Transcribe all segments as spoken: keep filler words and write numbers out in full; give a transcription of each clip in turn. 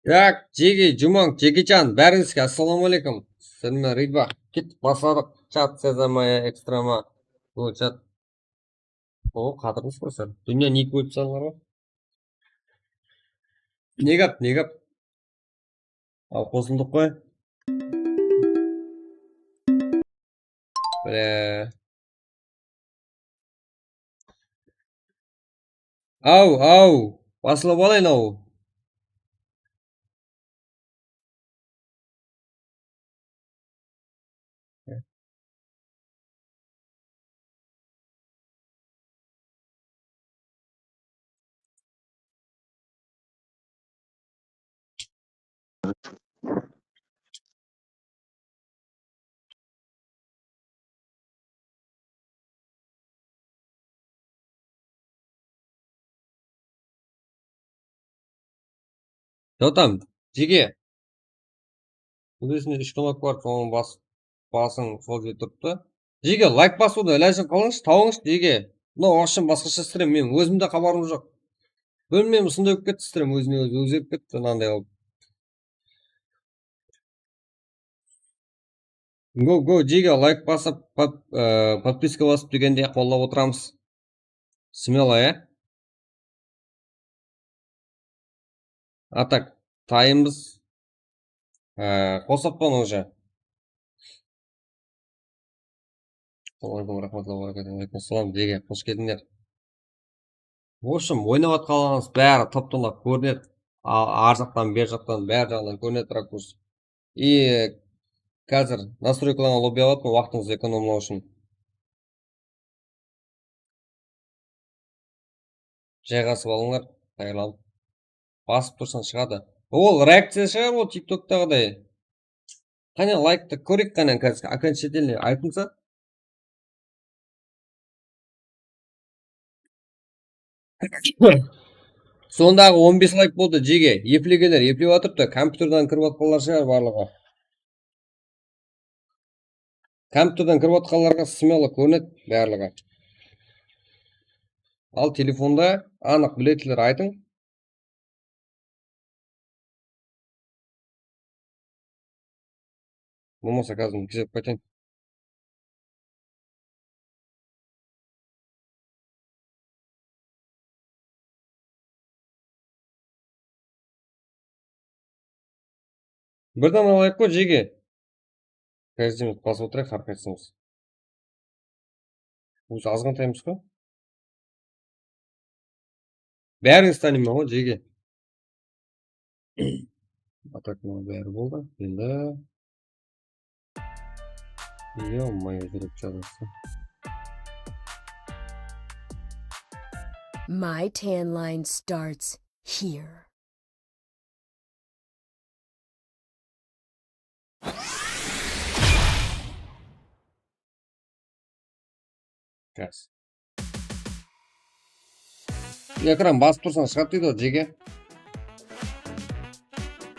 Tak, Jege, Jumań, Jekechan, bárińizge assalamu aleykum. Sizler menen reyd bar. Kettik, basladıq. Chat, Sezamaya, Ekstrama. Bul chat. O, qadırlısızlar. Dúnya nik ótip saldılar ǵoy. Ne gáp, ne gáp? Al, qosıldıq ǵoy. Bile. Aw, aw, baslap alayın aw. Jotam, Jege. Bul esinde úsh knopka bar, sonıń bas, basıń sol jerde turıptı. Jege, layk basıwdı ilajın qılıńız, tawıńız, Jege. Mına, oshın basqasha stream, men ózim de xabarım joq. Bilmeymen, usınday bolıp ketti stream, ózine ózi ózgerip ketti, mınanday qılıp. Go, go, Jege, layk basıp, pop-, e, podpiska basıp degende qollap otıramız. Smelo, ya? A tak, tayınbız. E, qosıppan уже. Assalamu aleykum, rahmatullah, barakatuh. Aleykum salam, Jege, xosh keldińler. В общем, oynap atqanlarıńız bári top-tolaq kórinedi. A-, ar jaqtan, ber jaqtan, bári jaǵınan kórinedi rakurs. И házir nastroykalarına lobby alıp atırman, waqtıńızdı ekonomlaw ushın. Jayǵasıp alıńlar, tayarlanıp. Basıp tursań shıǵadı. Ol reakciya shıǵar, ol TikToktaǵıday. Qáne, layktı kóreyik qáne, házir окончательный aytılsa. Sondaǵı on bes layk boldı, Jege. Eplegenler eplep atırıptı. Kompyuterden kirip atqanlar shıǵar barlıǵı. Kompyuterden kirip atqanlarǵa smelo kórinedi barlıǵı. Al telefonda anıq biletler aytıń. Bolmasa, házir kizep qaytayın. Birden alayıq ǵoy, Jege. Каждый minut basıp otırayıq, hár qaysımız. Ózi azǵantaymız ǵoy. Bárińiz tanıyman ǵoy, Jege. A tak, mına bári boldı. Endi. Ё-моё, júrek jarası. My tan line starts here. Jaqsı. Ekran basıp tursań, shıǵadı deydi ǵoy, Jege.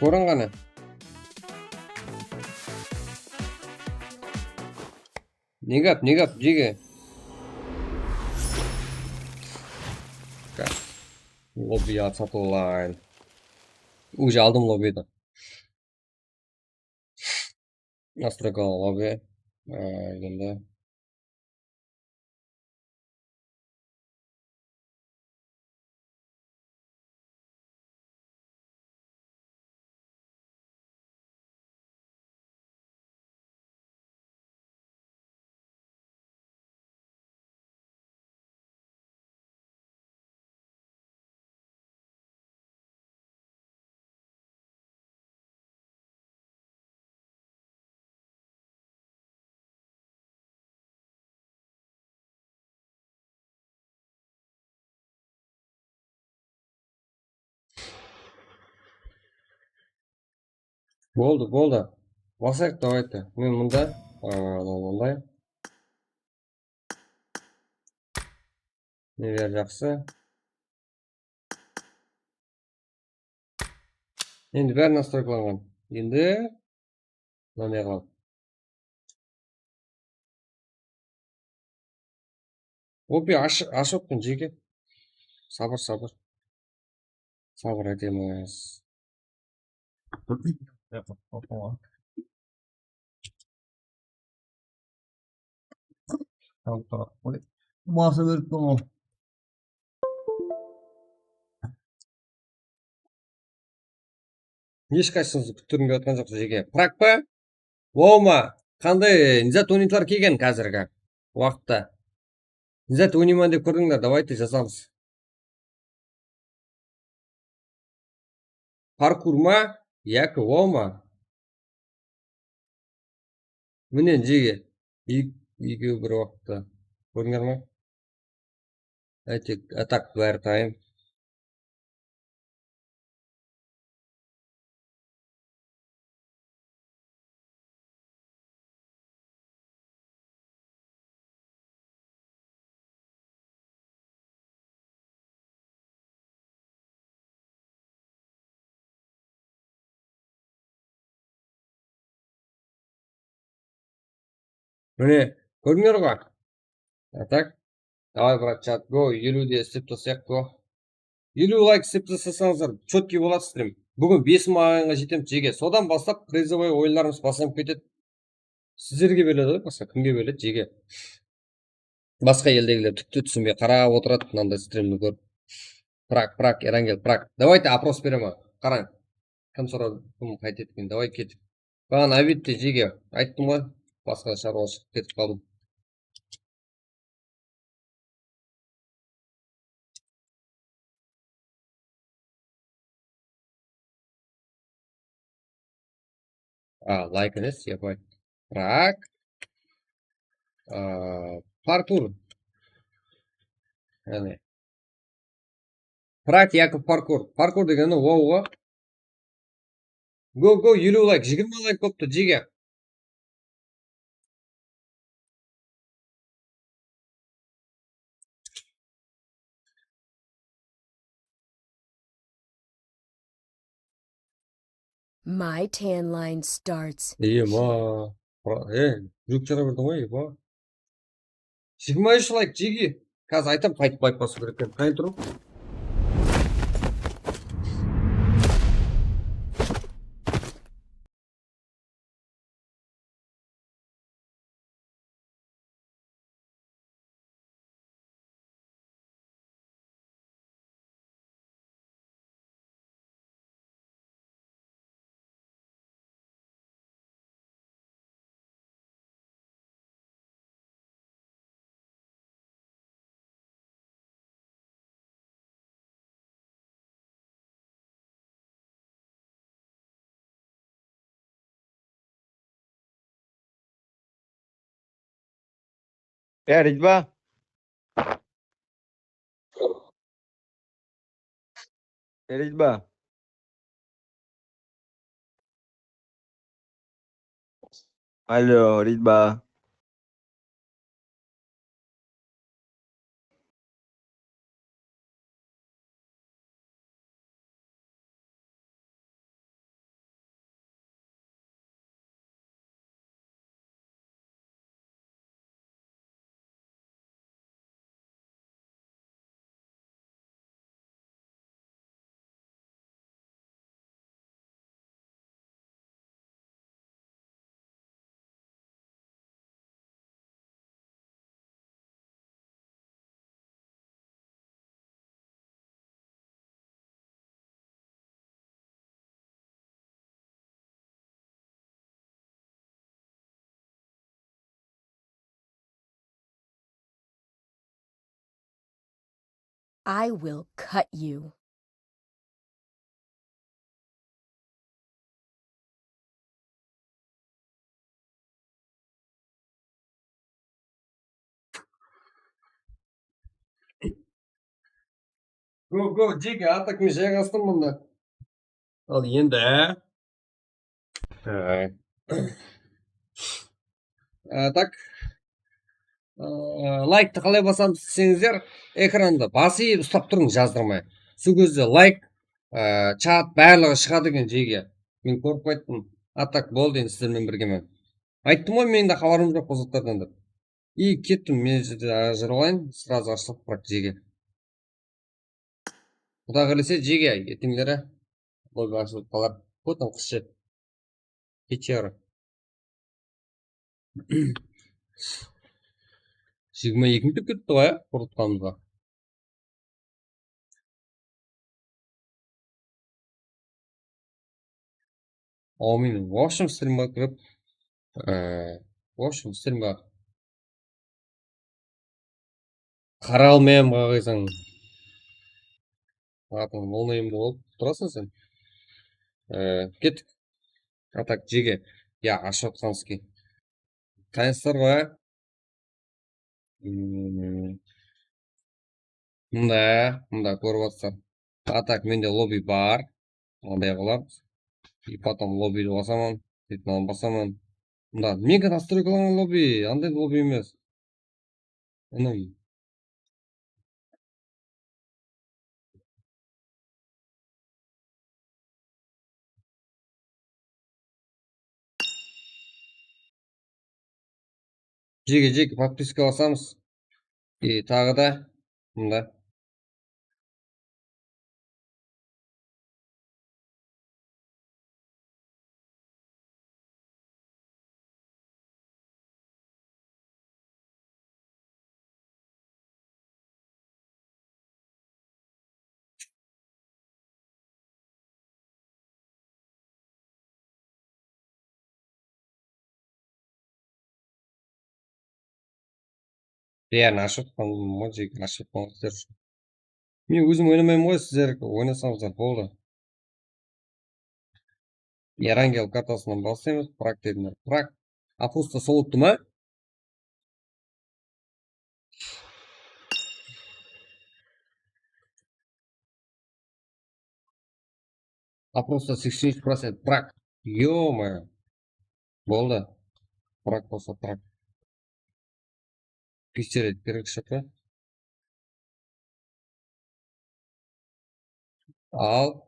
Kóriń qáne. Ne gáp, ne gáp, Jege? Lobby atıp alayın. Уже aldım lobbydi. Nastroykalar lobby. Ee, endi. Boldı, boldı. Basayıq, давайте. Men mında, aa, mınday. Neler jaqsı. Endi bári nastroykalanǵan. Endi mınanday qılamız. Opi, ash-, ashıp atırman, Jege. Sabır, sabır. Sabır etemiz. Basa berip turman. Hesh qaysıńızdı kúttirgim kelip atqan joq, jeke. Prak pa? Wow ma? Qanday, e, ne zat oynaytular kelgen házirgi waqıtta? Ne zat oynayman dep kórdińler, давайте jazamız. Parkur ma? Yaki wow ma? Mine, jege. Ek-, ekewi bir waqıtta. Kórdińler ma? Aytek, atak bári tayın. Mine, kórdińler ǵoy. A tak, davay, brat, chat, go, eliwde islep taslayıq, go. Eliw layk islep taslasańızlar, chotkiy boladı strim. Búgin bes mıń aǵayınǵa jetemiz, jege. Sodan baslap prizovoy oyınlarımız baslanıp ketedi. Sizlerge beriledi ǵoy, basqa kimge beriledi, jege. Basqa eldegiler túpti túsinbey qarap otıradı, mınanday strimdi kórip. Prak, prak, Erangel, prak. Давайте, oпрос beremen. Qarań. Kim soradı, kim qayt etken. Давай, ketik. Baǵan обедте, jege, ayttım ǵoy. Basqa sharwa shıǵıp ketip qaldım. A, layk emes, yapay. Prak. A, parkur. Yaǵnıy. Prak yaki parkur. Parkur degeni wow ǵo. Go, go, eliw layk, jigirma layk bolıptı, jege. My tan line starts. Ema. Pra-, e, júrek jara berdiń ǵoy, ema. Jigirma úsh layk, jege. Házir aytam, qaytıp layk basıw kerek eken. Qayın turıń. Erejba. Erejba. Allo, Ritba. I will cut you. Go, go, Jeki, a tak men jayǵastım mında. Al endi, á. Á. Á, tak. Á, layktı qalay basamız deseńizler, ekrandı basıp uslap turıń, jazdırmay. Sol gezde layk, á, chat, barlıǵı shıǵadı eken, Jeki. Men kórip qayttım. A tak, boldı, endi sizler menen birgemen. Ayttım ǵoy, meniń de xabarım joq bul zatlardan dep. И kettim, men jerde ajıralayın, сразу ashılıp bırak, Jeki. Quda qálese, Jeki, erteńleri lobbi ashılıp qalar. Вот там qızsha. Kechara. Jigirma eki minut ketip ketti ǵoy, ya, qurıtqanımızǵa. Áwmin. В общем, strimǵa kirip, e, в общем, strimǵa qara almay-ám qalǵaysań. Atıń ноунеймди bolıp turasıń sen. E, kettik. А так, jege. Ya, ashıp atqanskiy. Tanıslar ǵoy, ya. Hmm. Mında, mında kórip atırsań. А так, mende lobby bar. Mınday qılamız. И потом lobbydi basaman. Sóytip mınanı basaman. Mında mega nastroykalanǵan lobby, anday lobby emes. Inım. Jeke-jeke podpiska basamız. E, taǵı da mında. Bárin ashıp atqan, mojik ashıp atqan qızlar ushın. Men ózim oynamayman ǵoy, sizler oynasańızlar boldı. Erangel kartasınan baslaymız. Prak dediler. Prak. Apusta sawıttı ma? Apusta seksen úsh procent. Prak. Ё-моё. Boldı. Prak bolsa prak. Pisteret kerek shıqtı. Al.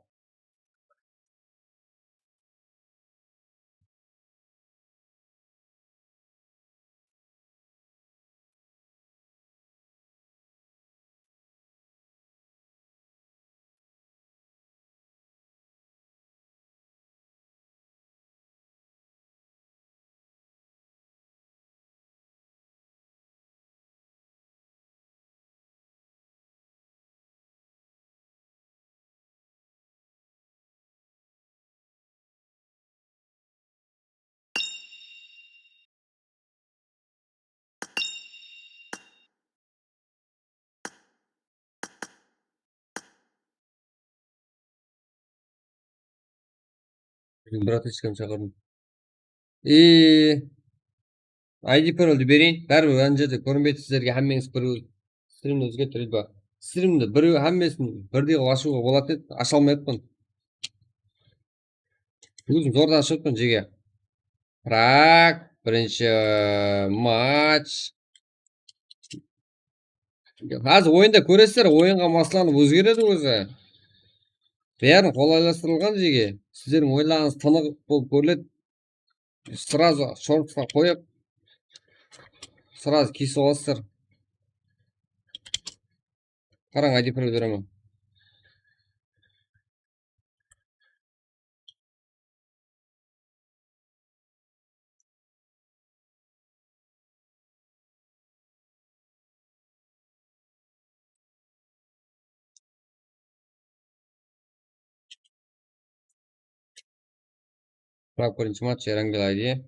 Bratishkamdı shaqırdım. E, I D paroldi bereyin. Báribir ana jerde kórinbeydi sizlerge, hámmeńiz bir strimdi ózgertip ba. Strimdi bir, hámmesin birdey qılıp ashıwǵa boladı edi, asha almay atırman. Ózim zordan ashıp atırman jege. Prak, birinshi match. Házir oyında kóresizler, oyınǵa maslanıp ózgeredi ózi. Bárin qolaylastırılǵan jege. Sizlerdiń oyınlarıńız tınıq bolıp kóriledi. Сразу shortqa qoyıp, сразу kesip alasızlar. Qarań, I D parol beremen. Prak, birinshi match, Erangel I D.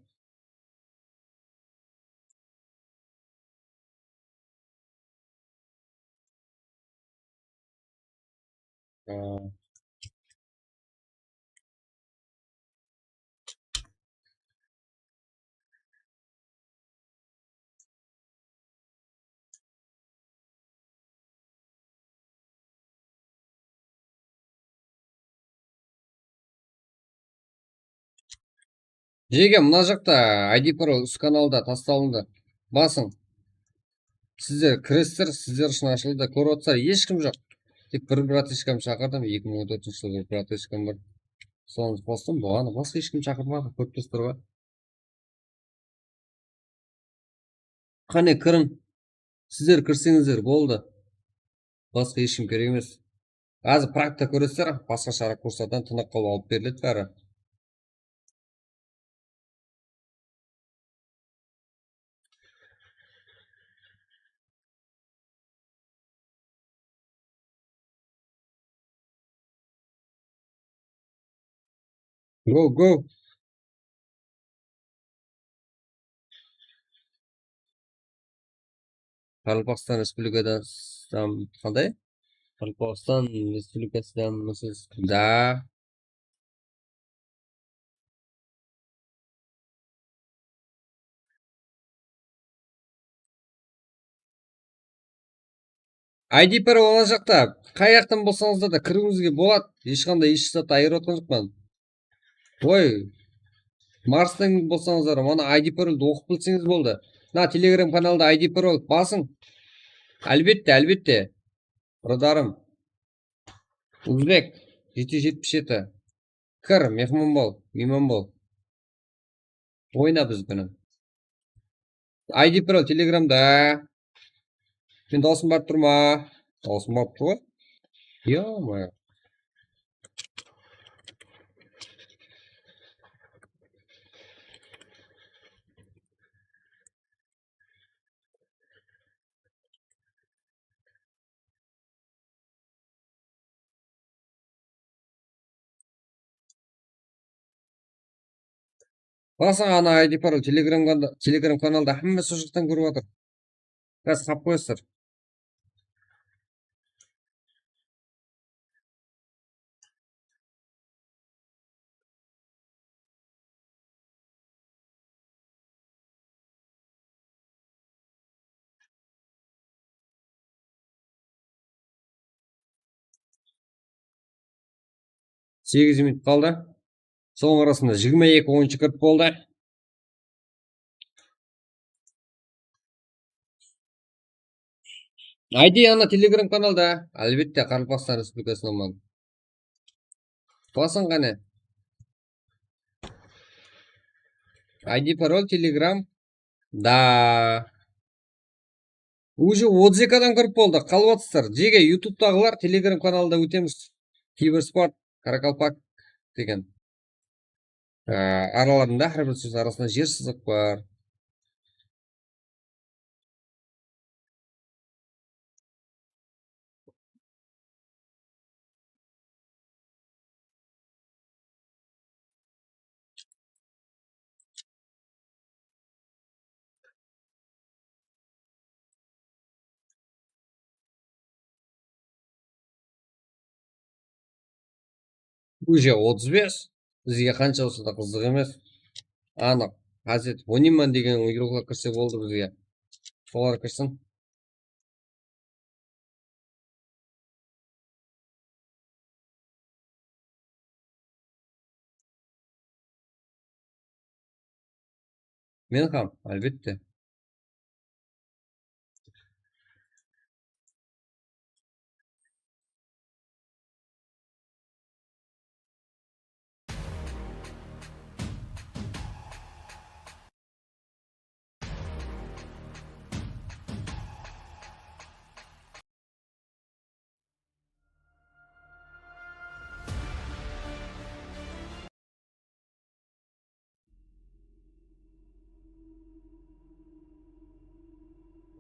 Jege, mına jaqta I D parol úst kanalda tastalındı. Basıń. Sizler kiresizler, sizler ushın ashıldı, kórip atırsızlar, hesh kim joq. Tek bir bratishkamdı shaqırdım, eki mıń on tórtinshi jılda bir bratishkam bar. Sonı qostım, buǵan basqa hesh kim shaqırmadı, kórip turıpsızlar ǵoy. Qáne, kiriń. Sizler kirseńizler, boldı. Basqa hesh kim kerek emes. Házir prakta kóresizler, basqa shara kurslardan tınıq qılıp alıp beriledi bári. Go, go. Qaraqalpaqstan Respublikasınan qanday? Qaraqalpaqstan Respublikasındanmısız? Da. I D parol ana jaqta, qay jaqtan bolsańızlar da kiriwińizge boladı. Hesh qanday hesh zattı ayırıp atqan joqpan. Oy, Marstan bolsańızlar, mana I D paroldı oqıp bilseńiz boldı. Mına Telegram kanalda I D parol basıń. Álbette, álbette. Bradarım. Uzbek, jeti júz jetpis jeti. Kir, mehman bol, miyman bol. Oyna biz benen. I D parol Telegramda. Men dawısım barıp tur ma? Dawısım barıp tur ǵoy. Yo-moyo. Basıń ana I D parol Telegram kanalda, Telegram kanalda hámme sol jaqtan kórip atır. Biraz qap qoyasızlar. Segiz minut qaldı. Sonıń arasında jigirma eki oyınshı kirip boldı. I D ana Telegram kanalda. Álbette, Qaraqalpaqstan Respublikasınaman. Basıń qáne. I D parol Telegram. Da. Уже otız eki adam kirip boldı. Qalıp atırsızlar. Jege, YouTube'taǵılar Telegram kanalda ótemiz. Kibersport Karakalpak degen. Á, aralarında hár bir sóz arasında jer sızıq bar. Уже otız bes. Bizge qansha bolsa da qızıq emes. Anıq. Házir etip oynayman degen игрокlar kirse boldı bizge. Solar kirsin. Men ham, álbette.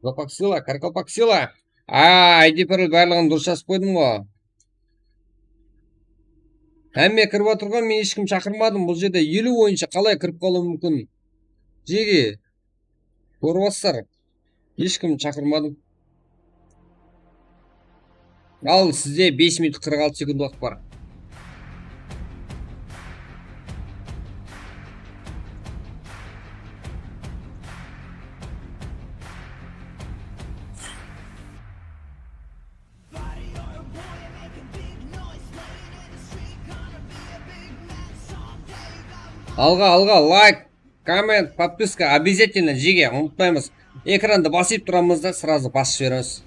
Karakalpak sila, Karakalpak sila. A, I D parol barlıǵın durıs jazıp qoydım ǵo. Hámme kirip atır ǵo, men hesh kim shaqırmadım. Bul jerde eliw oyınsha qalay kirip qalıwı múmkin? Jege. Kórip atırsızlar. Hesh kim shaqırmadım. Al, sizde bes minut qırq altı sekund waqıt bar. Alǵa, alǵa, layk, komment, podpiska обязательно, jege, umıtpaymız. Ekrandı basıp turamız da, srazı basıp jiberemiz.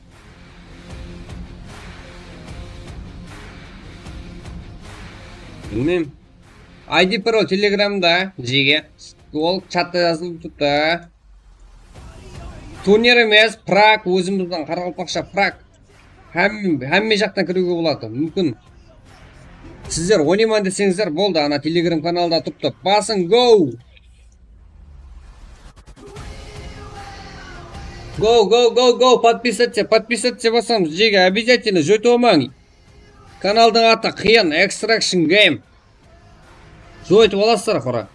Bilmeyim. I D parol Telegramda, jege. Ol chatta jazılıp turıptı. Turnir emes, prak, ózimizdiń qaraqalpaqsha prak. Hám, hámme jaqtan kiriwge boladı, múmkin. Sizler oynayman deseńizler, boldı, ana Telegram kanalda turıptı. Basıń, go! Go, go, go, go, подписаться, подписаться basamız, jege, обязательно, joytamań. Kanaldıń atı Qıyın Extraction Game. Joytip alasızlar qora.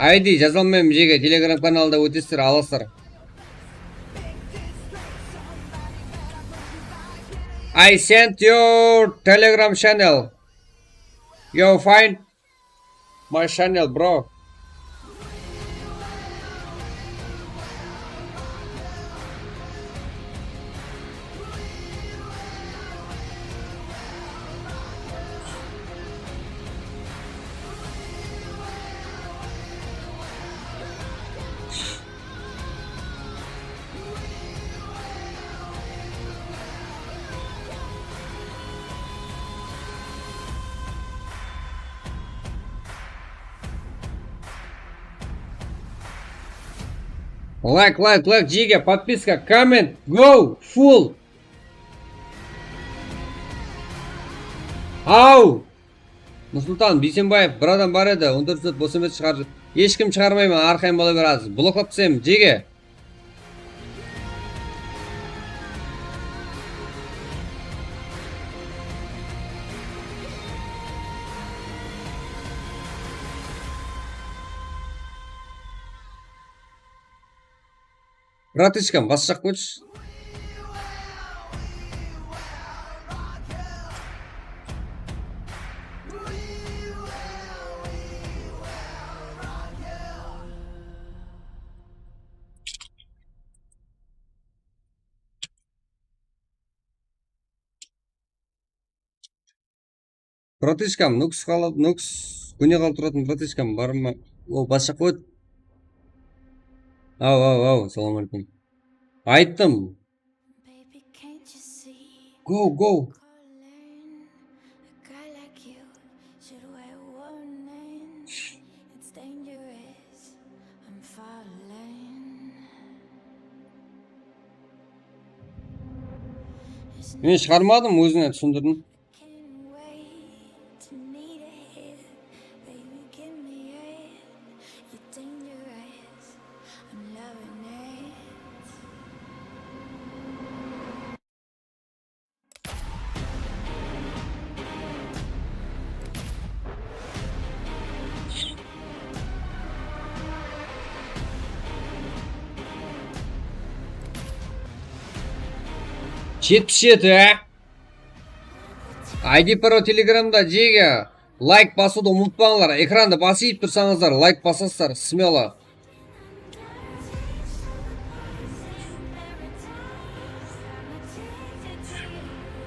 I D jaza almayman, jege, Telegram kanalda ótesizler, alasızlar. I sent your Telegram channel. You find my channel, bro. Лайк, лайк, лайк, jege, подписка, коммент, go, full. Au! Nursultan Biysenbaev, bir adam bar edi, on tórt zat bos emes shıǵar. Hesh kim shıǵarmayman, arqayın bola berasiz. Bloklap taslayman, jege. Bratishkam, bas jaq qoyshı. Bratishkam, Nókis qala, Nókis kóne qaldı turatuǵın bratishkam bar ma? O, bas jaq qoy. Au, au, au, salam aleykum. Ayttım. Go, go. Men shıǵarmadım, ózińe túsindirdim. Jetpis jeti, á? I D Pro Telegramda, jege, layk basıwdı umıtpańlar. Ekrandı basıp tursańızlar, layk basasızlar, smelo.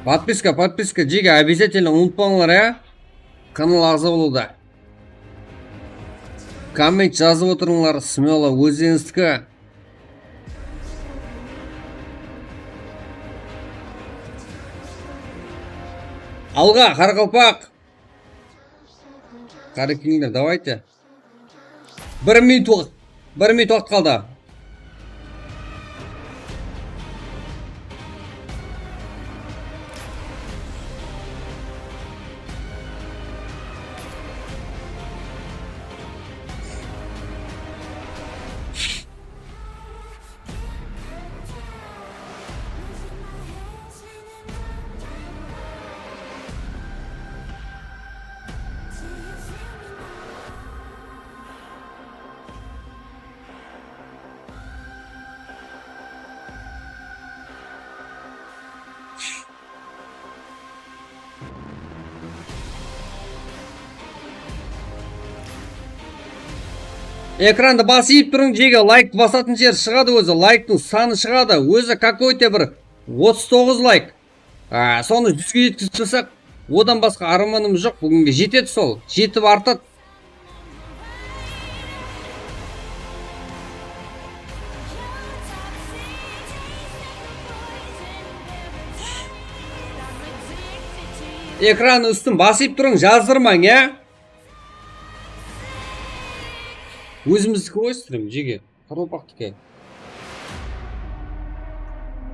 Podpiska, podpiska, jege, обязательно umıtpańlar, ya. Kanal aǵza bolıwdı. Komment jazıp otırıńlar, smelo, ózlerińizdiki. Alǵa, qaraqalpaq! Qáne kelińler, давайте. Bir minut waqıt, bir minut waqıt qaldı. Ekrandı basıp turıń, jege, layk basatın jer shıǵadı ózi, layktıń sanı shıǵadı ózi, какой-то bir otız toǵız layk. A, sonı júzge jetkizip tasaq, odan basqa armanım joq, búginge jetedi sol, jetip artadı. Ekran ústin basıp turıń, jazdırmań, ya. Ózimizdiki ǵoy, stream, jege. Qaraqalpaqtiki.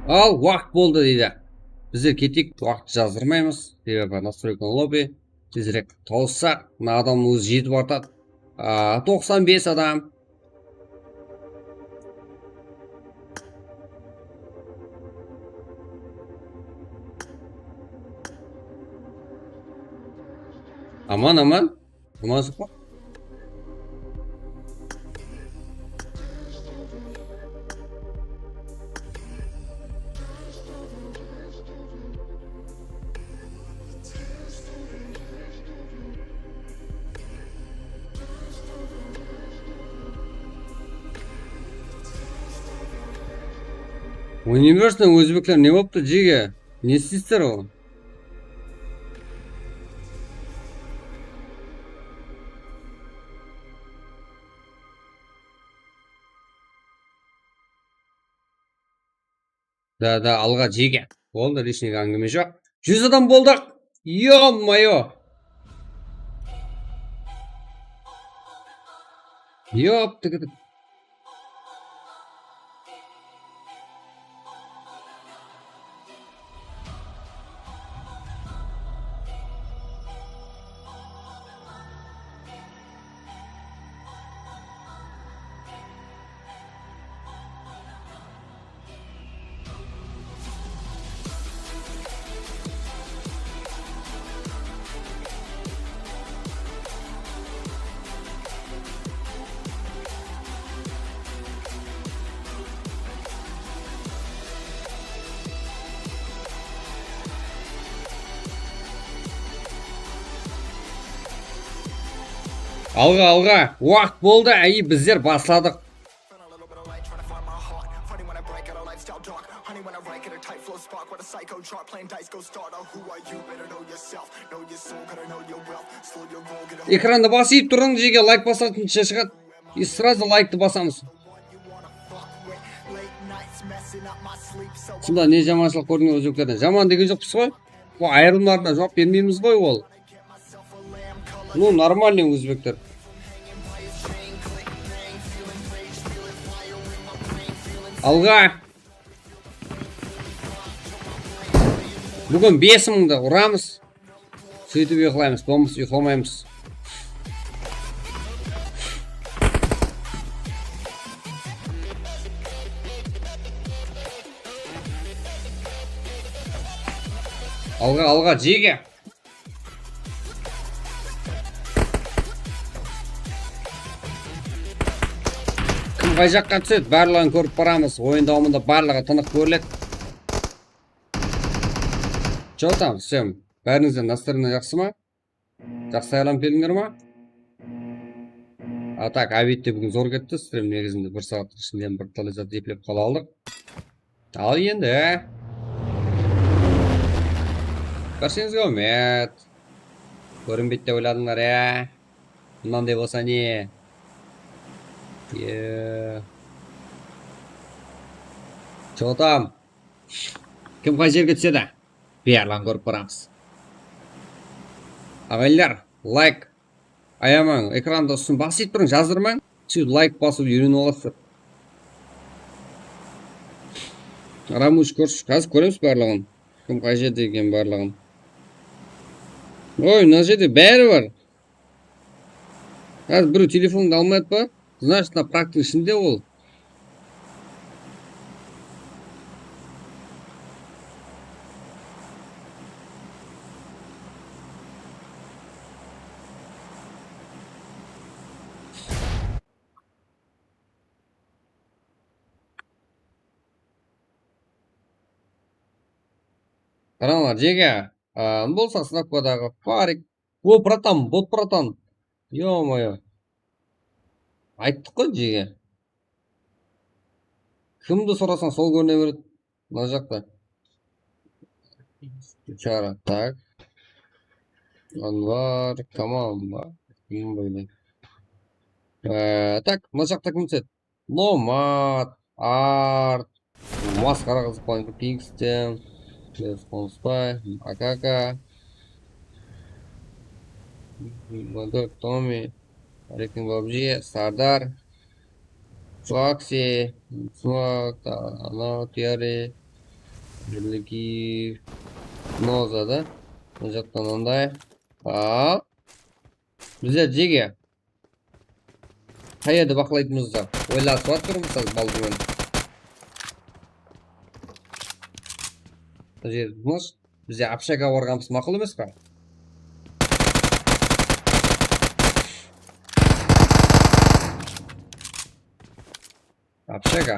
Al, waqıt boldı deydi. Bizler keteyik, waqıt jazdırmaymız. Sebebi настройка lobby. Tezirek tawıssaq, mına adamnıń ózi jetip baratadı. A, toqsan bes adam. Aman, aman. Aman, aman. Universe ózbekler ne bolıptı, jege? Ne isleysiz ol? Da, da, alǵa, jege. Boldı, лишний áńgime joq. Júz adam boldıq. Ё-моё. Ёпты. Alǵa, alǵa. Waqıt boldı, áy, bizler basladıq. Ekrandı basıp turıń, jege, layk basatın shıǵadı. И сразу layktı basamız. Sonda ne jamanshılıq kórdiń ózbeklerden? Jaman degen joqpız ǵoy. Bul ayırımlarına juwap bermeymiz ǵoy ol. Ну, нормальный ózbekler. Alǵa. Búgin bes mıńdı uramız. Sóytip uyıqlaymız, bolmasa uyıqlamaymız. Alǵa, alǵa, jege! Kim qay jaqqa túsedi, barlıǵın kórip baramız. Oyın dawamında barlıǵı tınıq kóriledi. Чё там, всем? Bárińizde настроение jaqsı ma? Jaqsı aylanıp kelińler ma? A tak, ábette búgin zor ketti, strem negizinde bir saattıq ishinde bir talay zat eplep qala aldıq. Al endi. Bárshenińizge úmit. Kórinbeydi dep oyladıńlar, ya? Mınanday bolsa ne? Ye. Чё там? Kim qay jerge túsedi? Biyarlan kórip baramız. Aǵayinler, layk ayamań, ekrandı ústin basıp turıń, jazdırmań. Sóytip layk basıp úyrenip alasızlar. Ramush kórshi, házir kóremiz barlıǵın. Kim qay jerde eken barlıǵın. Oy, mına jerde bári bar. Házir birew telefonıńdı almaydı ma? Значит, mına praktıń ishinde ol. Qarańlar, jege, a, bolsa snapkadaǵı Farik. O, bratan, bot bratan. Ё-моё. Ayttıq ǵoy, jege. Kimdi sorasań, sol kórine beredi. Mına jaqta. Chara, tak. Anvar, Kamal ba? Kim buydı? Ee, tak, mına jaqta kim túsedi? Nomad, Art, Masqara qızıq, Pinksten, Qonısbay, Akaka, Model, Tomi, Rekin Babji, Sardar, Suaksi, Suak, ta-, anaw, Tiyari, Ligi, Noza da. Mına jaqtan anday. A, bizler jege. Qayerdi baqlaytınımızdı oylasıp atırmız, házir baldımen. Mına jerimiz, bizde obshaga barǵanımız maqul emes pa? Obshaga.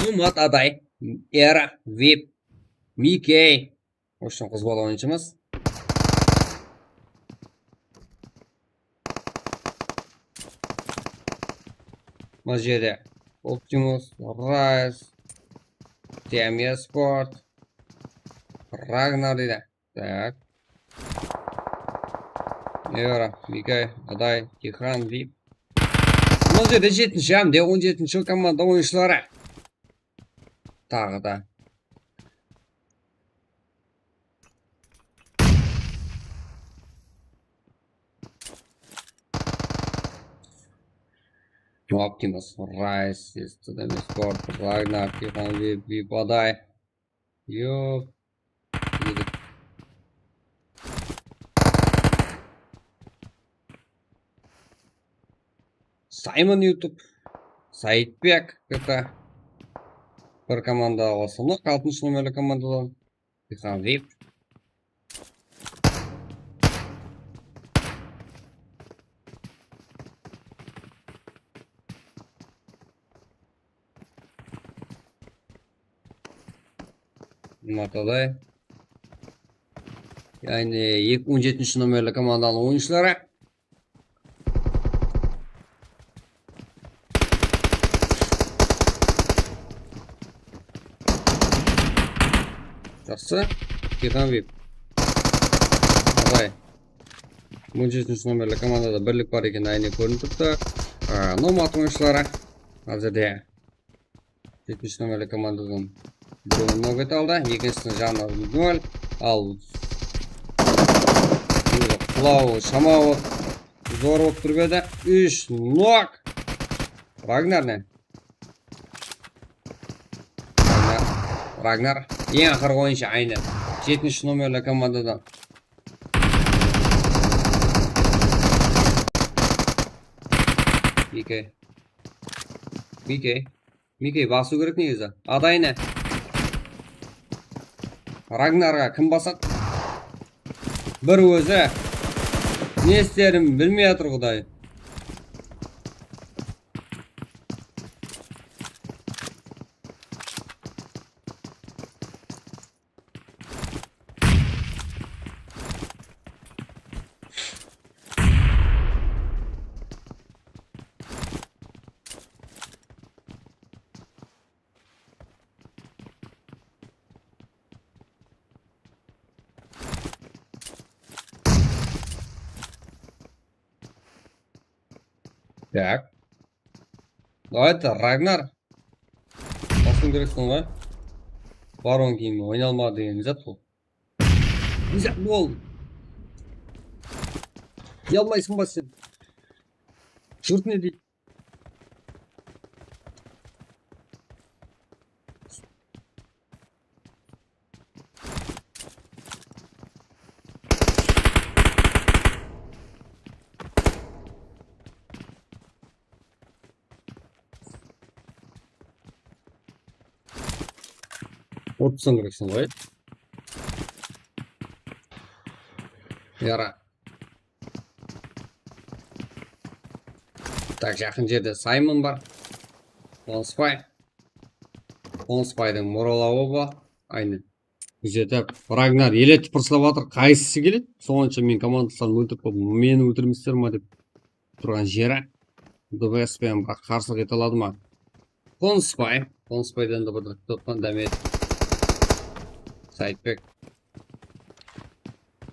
Numat aday. Era, vip. Mikey. Oshın qız bala oyınshımız. Mına jerde Optimus, Rise, T M S Sport, Ragnar deydi. Tak. Evra, Mikay, Aday, Tixan, Vip. Mına jerde jetinshi hámde on jetinshi komanda oyınshıları. Taǵı da. Optimus, Rise, Student Sport, Ragnar, Tixan, Vip, Vip, Aday. Yop. Yedik. Simon YouTube. Saitbek, K T. Bir komanda alsınıq, altınshı nomerli komandadan. Tixan Vip. Mataday. Yani, eki, on jetinshi nomerli komandanıń oyınshıları. Jaqsı. Tixan Vip. Abay. On jetinshi nomerli komandada birlik bar ekeni áyne kórinip turıptı. Aa, Nomad oyınshıları. Házirde jetinshi nomerli komandadan birewin nok ete aldı. Ekinshisiniń janına nol. Al, qulaw shama bolıp, zor bolıp turıp edi. Úsh nok. Ragnar ne? Ragnar. Ragnar. Eń aqırǵı oyınshı, áyne. Jetinshi nomerli komandadan. Mikey. Mikey. Mikey, basıw kerek negizde. Aday ne? Ragnarǵa kim basadı? Bir ózi. Ne isterin bilmey atır, Quday. Так. Давайте, Рагнар. Basıń kerekseń ǵoy. Baron kiyimi oynalmadı degen ne zat bul? Ne zat bul? Uyalmaysıń ba sen? Jurt ne deydi? Otız soń kerekseń ǵoy. Yara. Tak, jaqın jerde Simon bar. Qonıspay. Qonısbaydıń moralawı bar. Aynen. Bul jerde Ragnar ele tıpırslap atır, qaysısı keledi? Sonınsha men komandalarımdı óltirip qoyıp, meni óltirmeysiz ma dep turǵan jeri. D B S penen biraq qarsılıq ete aladı ma? Qonısbay. Qonısbaydan da bir toptan dámet. Saitbek.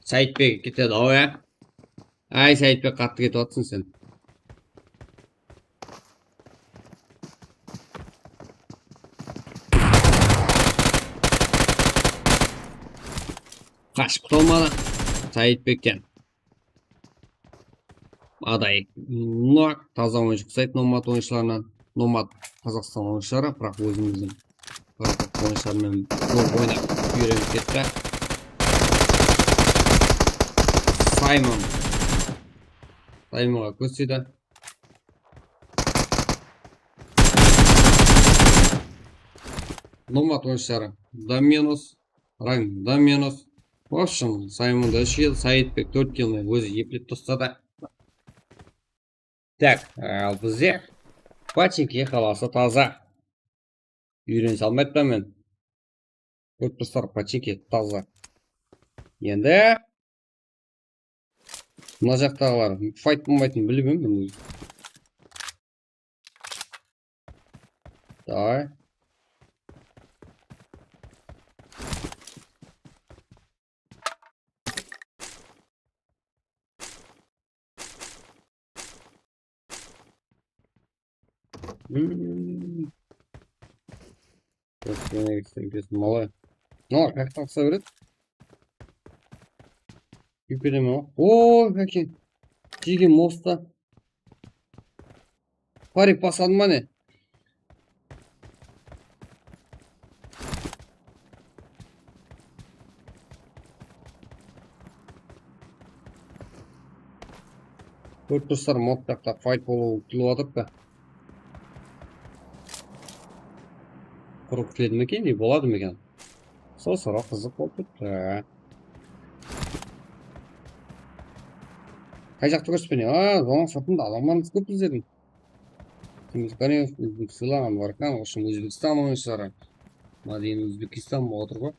Saitbek ketedi, aw, ya. Ay, Saitbek, qattı ketip atırsań sen. Qashıp qutulmadı. Saitbekten. Aday. Nok, taza oyınshı uqsaydı Nomad oyınshılarınan. Nomad Qazaqstan oyınshıları, biraq ózimizdiń oyınshıları menen kóp oynap úyrenip ketti. Saymon. Saymonǵa kóz tiydi. Nomad oyınshıları da minus. Rang da minus. В общем, Saymon da úsh kill, Saidbek tórt kill menen ózi eplep tasladı. Tak, al bizde Pochinki qalası taza. Úyrenise almayıppan men. Kórip tursızlar, Pochinki taza. Endi mına jaqtaǵılar fayt bolmaytın bilip edim men ózim. Davay. Hmm. Kópten eksilgesin, malay. Mınalar qayaqtan qısa beredi? Kúyip kete me? Oy, káke. Jegen mosta. Parik basadı ma ne? Kórip tursızlar, mod jaqta fayt bolıwı kútilip atırıptı. Qurıp kútiledi me eken, ne boladı ma eken? Sol soraw qızıq bolıp turıptı. Qay jaqtı kórsepken? A, zonanıń sırtında adamlarımız kóp bizlerdiń. Qane, Ózbekistan, Anvarkan, в общем, Ózbekistan oyınshıları. Mına deyin Ózbekistan bolıp atır ǵoy.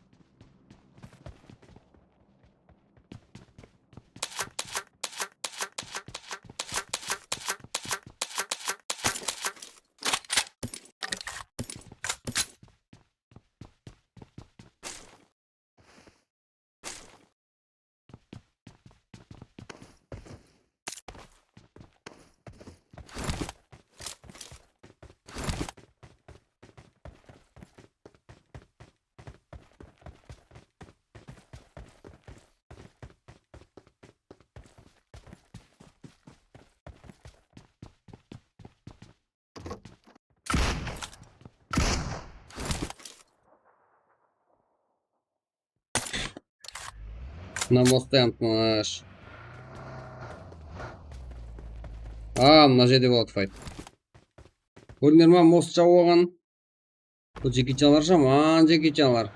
Mına mostı yantmış. A, mına jerde boladı fayt. Kórdińler ma, most jawılǵan. Bul Jeki Chanlar jaman Jeki Chanlar.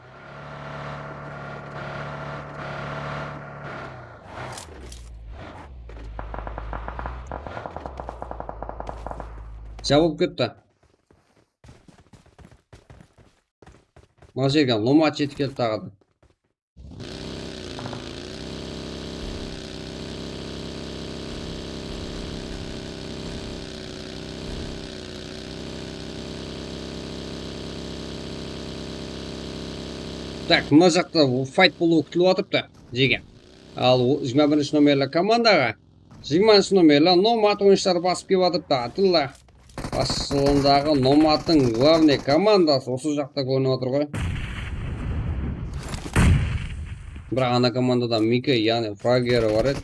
Jabılıp ketti. Mına jerge Nomad jetip keldi taǵı da. Tak, mına jaqta fayt bolıwı kútilip atırıptı, jegen. Al, o, jigirma birinshi nomerli komandaǵa, jigirmanshı nomerli Nomad oyınshıları basıp kelip atırıptı, Atilla. Basshılığındaǵı Nomadtıń glavnıy komandası usı jaqta kórinip atır ǵoy. Biraq ana komandada Mika, yaǵnıy Frager bar edi.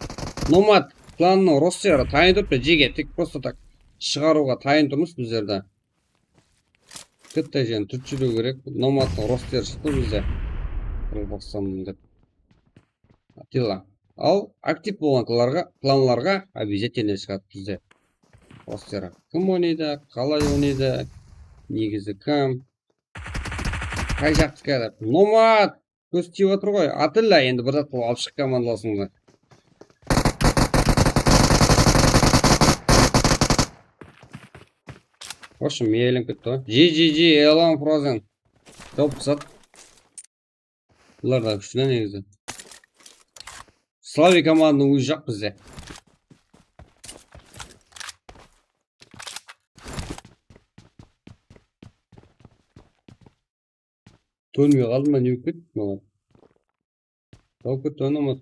Nomad klanınıń rosteri tayın turıptı, jege, tek prosta tak shıǵarıwǵa tayın turmız bizler de. Bitta jeni túrt júriw kerek. Nomadtıń rosteri shıqtı bizde. Qırq toqsan mıń dep. Atilla. Al, aktiv bolǵan klanlarǵa, klanlarǵa обязательно shıǵadı bizde. Rosteri. Kim oynaydı, qalay oynaydı, negizi kim, qay jaqtiki dep. Nomad! Kóz tiyip atır ǵoy. Atilla, endi bir zat qılıp alıp shıq komandalasıńdı. В общем, miyaylanıp ketti ǵoy. G G G, Elon Frozen. Top zat. Bular da kúshli negizi. Slavik komandanıń ózi jaq bizde. Tólmey qaldı ma, ne bolıp ketti maǵan? Tawıp ketti, oynamadı.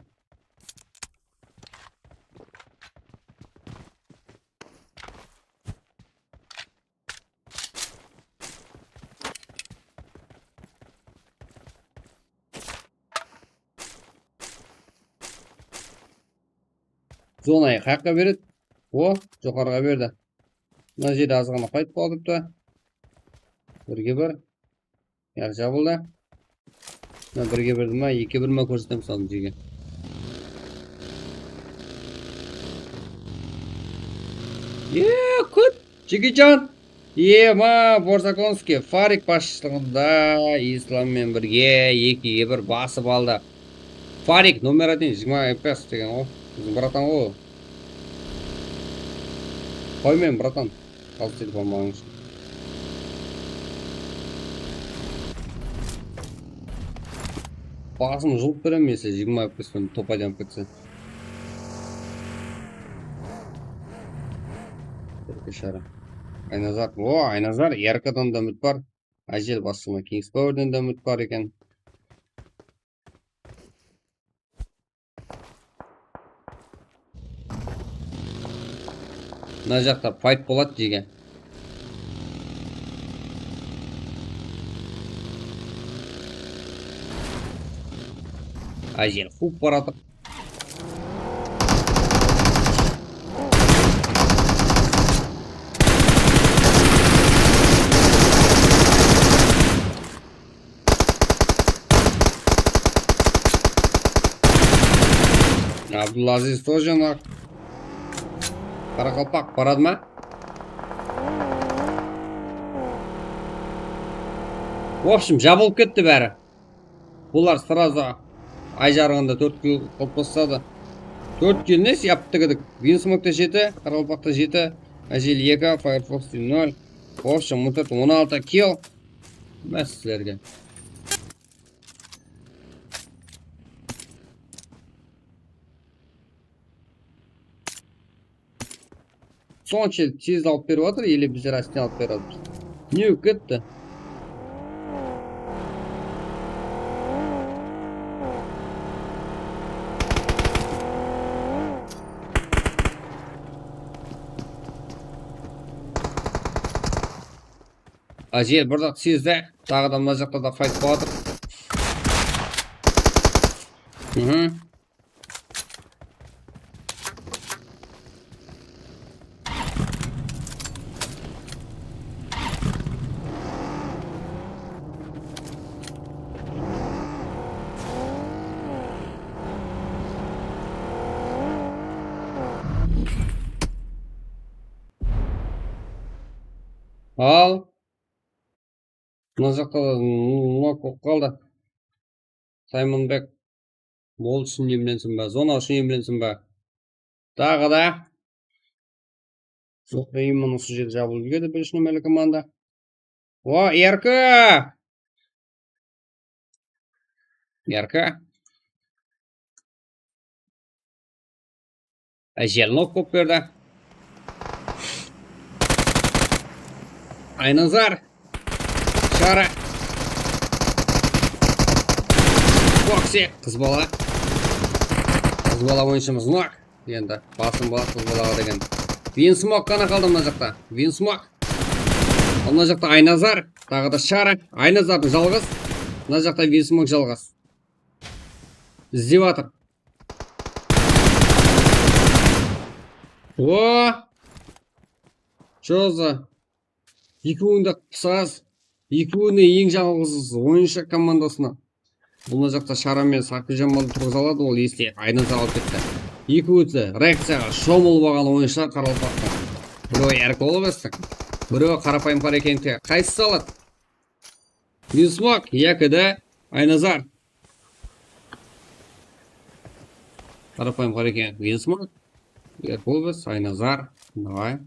Zonayı qayaqqa beredi? O, joqarıǵa berdi. Mına jerde azǵana fight bolıptı. Birge bir. Yar jabıldı. Mına birge birdi ma, eki bir ma kórsetem saldım jege. Ye, kút! Jigiján! Ema, Borzakonskiy, Farik basshılıǵında Islam menen birge ekige bir basıp aldı. Farik, номер один, jigirma F P S degen ǵoy. Biziń bratan ǵoy. Qoy meni, bratan. Házir telefon maǵan ushın. Basın julıp beremen men size, jigirma F P S penen top aylanıp ketse. Bishara. Aynazar. O, Aynazar, R K-dan da úmit bar. Ájel baslıǵına Kings Powerden de úmit bar eken. Mına jaqta fight boladı, jege. Ájel quwıp baratır. Abdulaziz тоже nok. Qaraqalpaq baradı ma? В общем, jabılıp ketti bári. Bular сразу ay jarıǵında tórt kill qılıp tasladı. Tórt kill ne, yaptıq edik. Vinsmokta jeti, Qaraqalpaqta jeti, Ájel eki, Firefox nol. В общем, on tórt, on altı kill. Másizlerge. Sonsha tez alıp berip atır, ele bizler ásten alıp berip atırmız. Ne bolıp ketti? Ájel bir zat sezdi. Taǵı da mına jaqta da fight bolıp atır. Mhm. Al. Mına jaqta da nok bolıp qaldı. Saymonbek. Bol ushın emlensin ba? Zona ushın emlensin ba? Taǵı da. Joq, endi usı jer jabılıp ketedi, bir úsh nomerli komanda. O, Erki! Erki. Ájel nok bolıp berdi. Aynazar. Shara. Foxy. Qız bala. Qız bala oyınshımız nok. Endi basım bala qız balaǵa degen. Vinsmok ǵana qaldı mına jaqta. Vinsmok. Mına jaqta Aynazar. Taǵı da Shara. Aynazardıń jalǵız. Mına jaqta Vinsmok jalǵız. Izlep atır. O! Joza. Ekewin de qısasız. Ekewine eń jalǵız oyınshı komandasına. Mına jaqta Shara menen Saqıjamaldı turǵıza aladı, ol este Aynazar alıp ketti. Ekewi de reakciyaǵa shomılıp alǵan oyınshılar qaraqalpaqtan. Birewi Erki bolıp esti. Birewi qarapayım Qorekenovke. Qaysısı aladı? Vinsmok, yaki de Aynazar. Qarapayım Qorekenov, Vinsmok. Erki bolıp esti, Aynazar. Davay.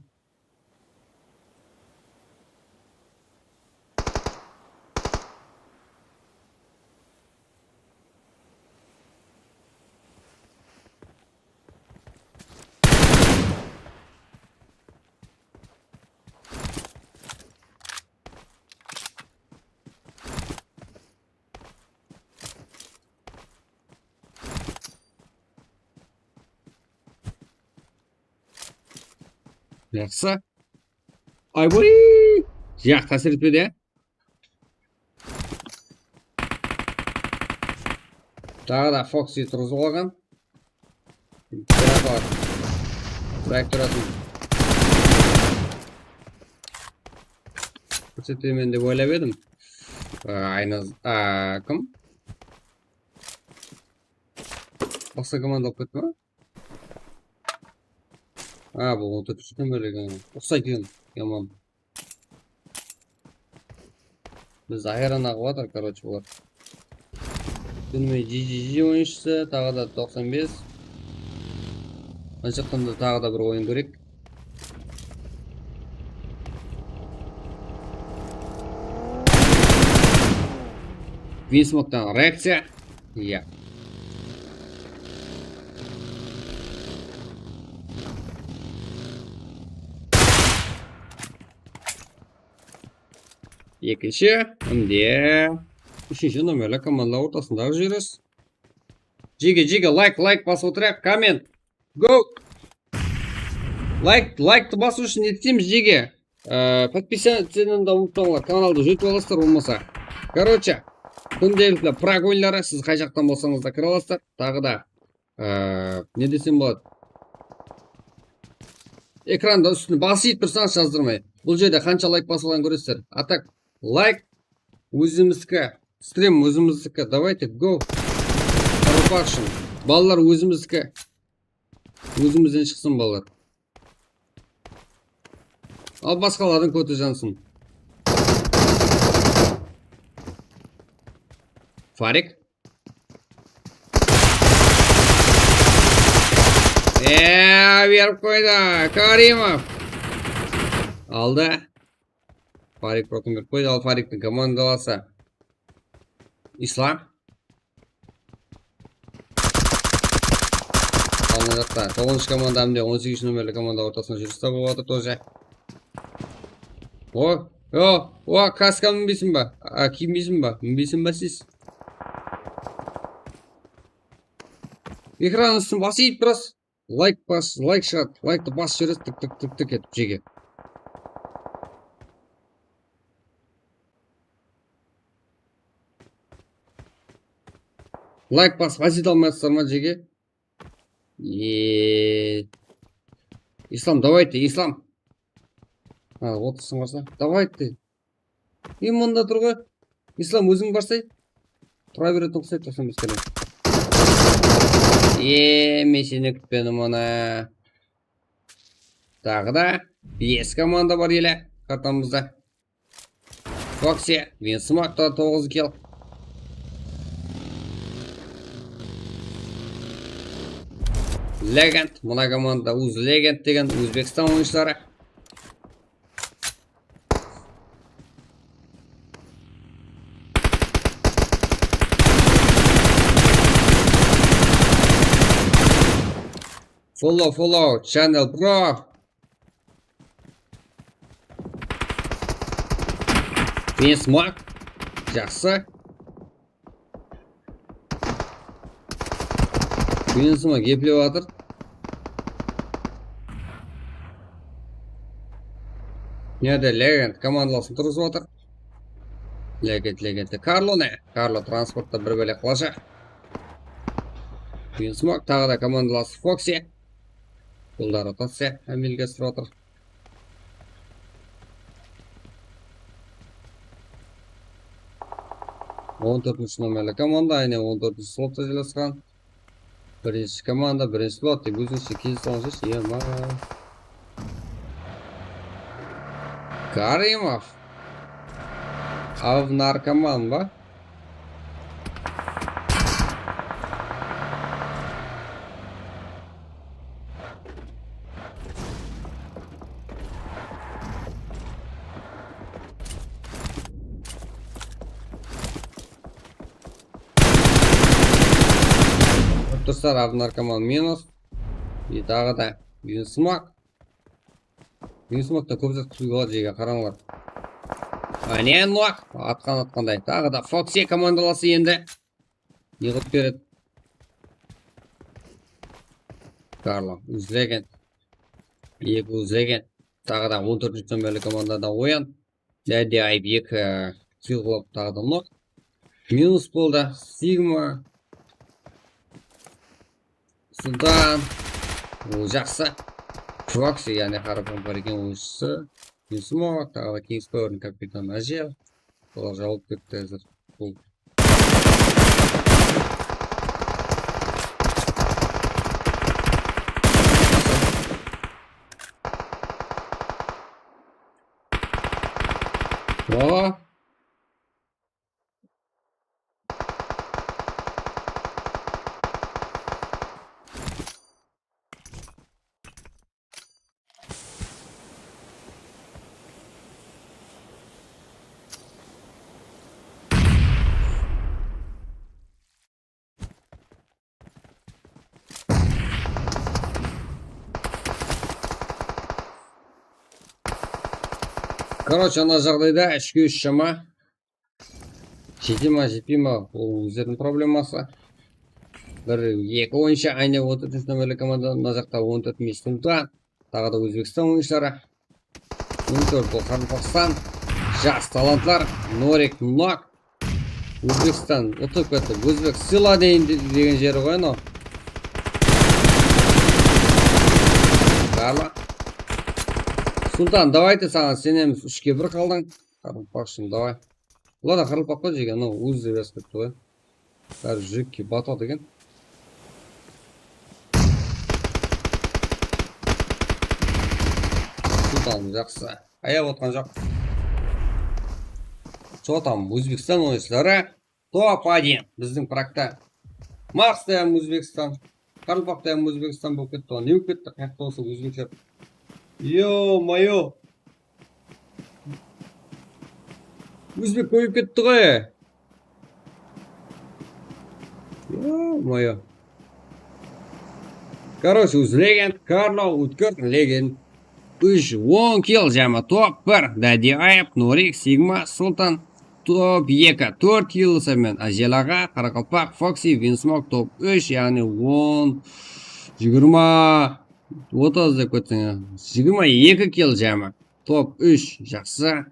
Jaqsı. Ay, boy! Jaq, tásir etpedi, ya. Taǵı da Foxy turǵızıp alǵan. Birabar. Traktor atın. Kórsetemen dep oylap edim. Aa, Aynaz, aa, kim? Basqa komanda alıp ketti ma? A, bul on tórt júz nomerli eken. Uqsaydı eken. Yaman. Biz ayran aǵıp atır, короче, bular. Túnme G G G oyınshısı, taǵı da toqsan bes. Mına jaqtan da taǵı da bir oyın kóreyik. Vinsmoktan reakciya. Iya. Ekinshi, mine, úshinshi nomerli komanda ortasındaǵı júris. Jege, jege, layk, layk basıp otırayıq, komment. Go! Layk, layktı basıw ushın ne etemiz, jege? Ee, podpisаться da umıtpańlar, kanaldı júrtip alasızlar bolmasa. Короче, kúndelikli prag oyınları, siz qay jaqtan bolsańız da kire alasızlar. Taǵı da, ee, ne desem boladı? Ekranda ústine basıp tursańız jazdırmay. Bul jerde qansha layk basılǵanın kóresizler. A tak, layk ózimizdiki, strim ózimizdiki. Давайте, go. Рубашин. Balalar ózimizdiki. Ózimizden shıqsın, balalar. Al, basqalardıń kóti jansın. Farik. Eee, berip qoydı. Karimov. Aldı. Farik rotın berip qoydı. Al, Fariktiń komandalası. Islam. Alınayaqta toǵızınshı komanda hám de on segizinshi nomerli komanda ortasında júris bolıp atır тоже. O, o, o, kaska minbeyseń ba? A, kiymeyseń ba? Minbeyseń ba siz? Ekran ústin basıp biraz. Layk bas, layk shıǵadı. Layktı basıp jiberesiz, tık, tık, tık, tık etip jege. Layk basıp, aziyet almay atırsızlar ma, jege? Eee. Islam, давайте, Islam. Ha, otırsań barsa. Давайте. E, mında tur ǵoy. Islam, óziń barsay. Tura beretin uqsaydı, toqsan bes kere. E, men seni kútpedim onı. Taǵı da bes komanda bar ele kartamızda. Foxy, Vinsmokta toǵız kill. Legend, mına komanda Uz Legend degen Ózbekstan oyınshıları. Follow, follow, channel, bro. Vinsmok. Jaqsı. Vinsmok eplep atır. Mına jerde Legend komandalasın turǵızıp atır. Legend, Legend. Karlo ne? Karlo transportta bir bálek qılashaq. Vinsmok, taǵı da komandalası Foxy. Qolları tassa, hámmege astırıp atır. On tórtinshi nomerli komanda, áyne on tórtinshi slotta jaylasqan. Birinshi komanda, birinshi slot dep ózinshe kelip alǵan jaysı, ema. Karimov. Av narkoman ba? Dursar, av narkoman minus. E, taǵı da Vinsmok. Vinsmoktan kóp zat kútiwge boladı, jege, qarańlar. Áne, nok. Atqan atqanday. Taǵı da Foxy komandalası endi. Ne qılıp beredi? Karlo, Uz Legend. Eki Uz Legend. Taǵı da on tórtinshi nomerli komandadan oyan. Dáddi ayıp eki, e, kill qılıp taǵı da nok. Minus boldı. Sigma. Sudan. O, jaqsı. Kvaksi, yaǵnıy, Xarapın bar eken oyınshısı. Insmok, taǵı da Kings Power'ın kapitanı Ajel. Olar jawılıp ketti házir. Bul. Oha! Короче, ana jaǵdayda úshke úsh shama. Jete ma, jetpey ma, ol ózleriniń probleması. Bir, eki oyınshı, áne, otız úsh nomerli komanda, mına jaqta on tórt Sultan, taǵı da Ózbekstan oyınshıları. On tórt, bul Qaraqalpaqstan. Jas talantlar, Norik, Nok. Ózbekstan utıp ketti. Ózbek Sila deyin de-, degen jeri ǵoy anaw. Garla. Sultan, давайте, saǵan isenemiz, úshke bir qaldıń. Qaraqalpaqshım, давай. Bular da qaraqalpaq ǵoy, jegen, anaw, ózi de jasıp ketti ǵoy. Bári júrekke batadı eken. Sultan, jaqsı. Ayap otqan joq. Что там, Ózbekstan oyınshıları? Top один. Bizdiń prakta. Maqsta hám Ózbekstan. Qaraqalpaqta hám Ózbekstan bolıp ketti ǵoy. Ne bolıp ketti? Qayaqta bolsa ózbekshe. Ё-моё. Ózbek kóbeyip ketti ǵoy. Ё-моё. Короче, uz legend, Karlo, ótkir, legend. Úsh, on kill, jámi top bir, Dadiaev, Norik, Sigma, Sultan, top eki, tórt kill, Samen, Ajel aǵa, Qaraqalpaq, Foxy, Vinsmok, top úsh, yaǵnıy on, jigirma, otız dep ketseń, jigirma eki kill jámi. Top úsh, jaqsı.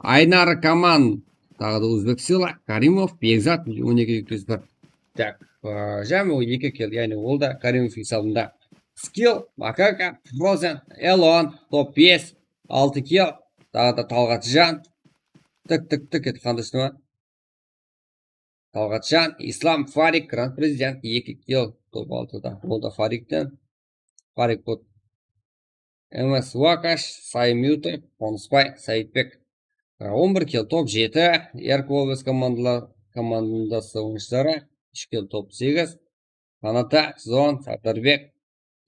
Aynar Kaman, taǵı da Ózbek Sila, Karimov, Bekzat, on eki, eki júz bir. Tak, ı, jámi eki kill, yaǵnıy ol da Karimov esabında. Skill, Makaka, Frozen, Elon, top bes, altı kill, taǵı da Talǵatjan. Tık, tık, tık etip qanday ushtıma. Talǵatjan, Islam, Farik, Grand Prezident, eki kill, top altıda. Ol da Farikten. Farik bot. M S Vakash, Sayın Myutev, Qonısbay, Sayıtbek. On bir kill, top jeti. Erk Wolves komandala-, komandası oyınshıları. Úsh kill, top segiz. Qanata, Zon, Sardarbek,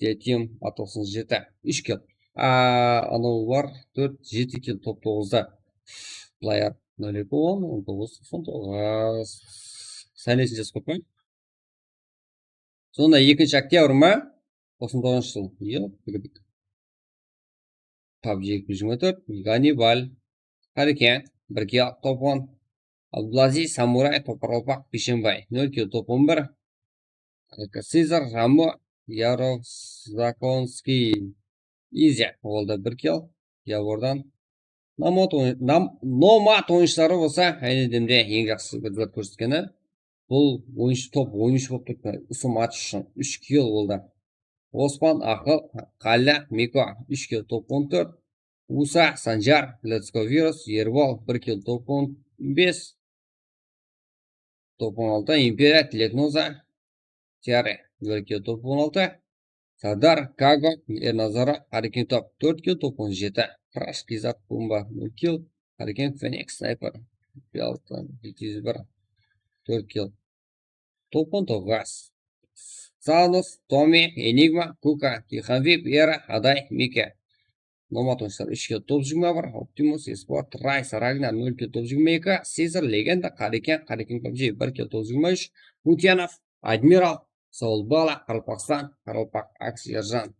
Tetim, A toqsan jeti, úsh kill. A, anaw bar, tórt, jeti kill, top toǵızda. Player nol eki on, on toǵız, toqsan toǵız. Sánesin jazıp qoyıppan. Sonda ekinshi oktyabr ma? Toqsan toǵızınshı jıl. Yoq, bigidik. Pabji eki júz jigirma tórt, Gannibal, Qárekem, bir kill, top on, Abdulaziz, Samuray, Topar Qalpaq, Bishembay, nol kill, top on bir, Sizar, Ramo, Yarozakonskiy, Izya, ol da bir kill, Yavordan. Nomad oyn-, nam-, Nomad oyınshıları bolsa, áne demde eń jaqsı bir zat kórsetkeni. Bul oyınshı, top on úsh bolıp turıptı. Usı match ushın úsh kill ol da. Ospan, Aqıl, Qalla, Miko, úsh kill, top on tórt. Usa, Sanjar, Let's Go Virus, Erbol, bir kill, top on bes. Top on altı, Imperiya, Tileknoza, Tiare, bir kill, top on altı. Sardar, Kago, Ernazara, Harikin top, tórt kill, top on jeti. Crash, Qizat, Pumba, nol kill, Harikin, Fenix, Sniper, jeti júz bir, tórt kill. Top on toǵız. Sanos, Tomi, Enigma, Kuka, Tixanvip, Era, Aday, Mike. Nomad oyınshıları úsh kill, top jigirma bir, Optimus, Esport, Rays, Ragnar, nol kill, top jigirma eki, Caesar, Legenda, Qárekem, Qárekem pabji, bir kill, top jigirma úsh, Mutyanov, Admiral, Saul Bala, Qaraqalpaqstan, Qaraqalpaq, Aks, Erjan,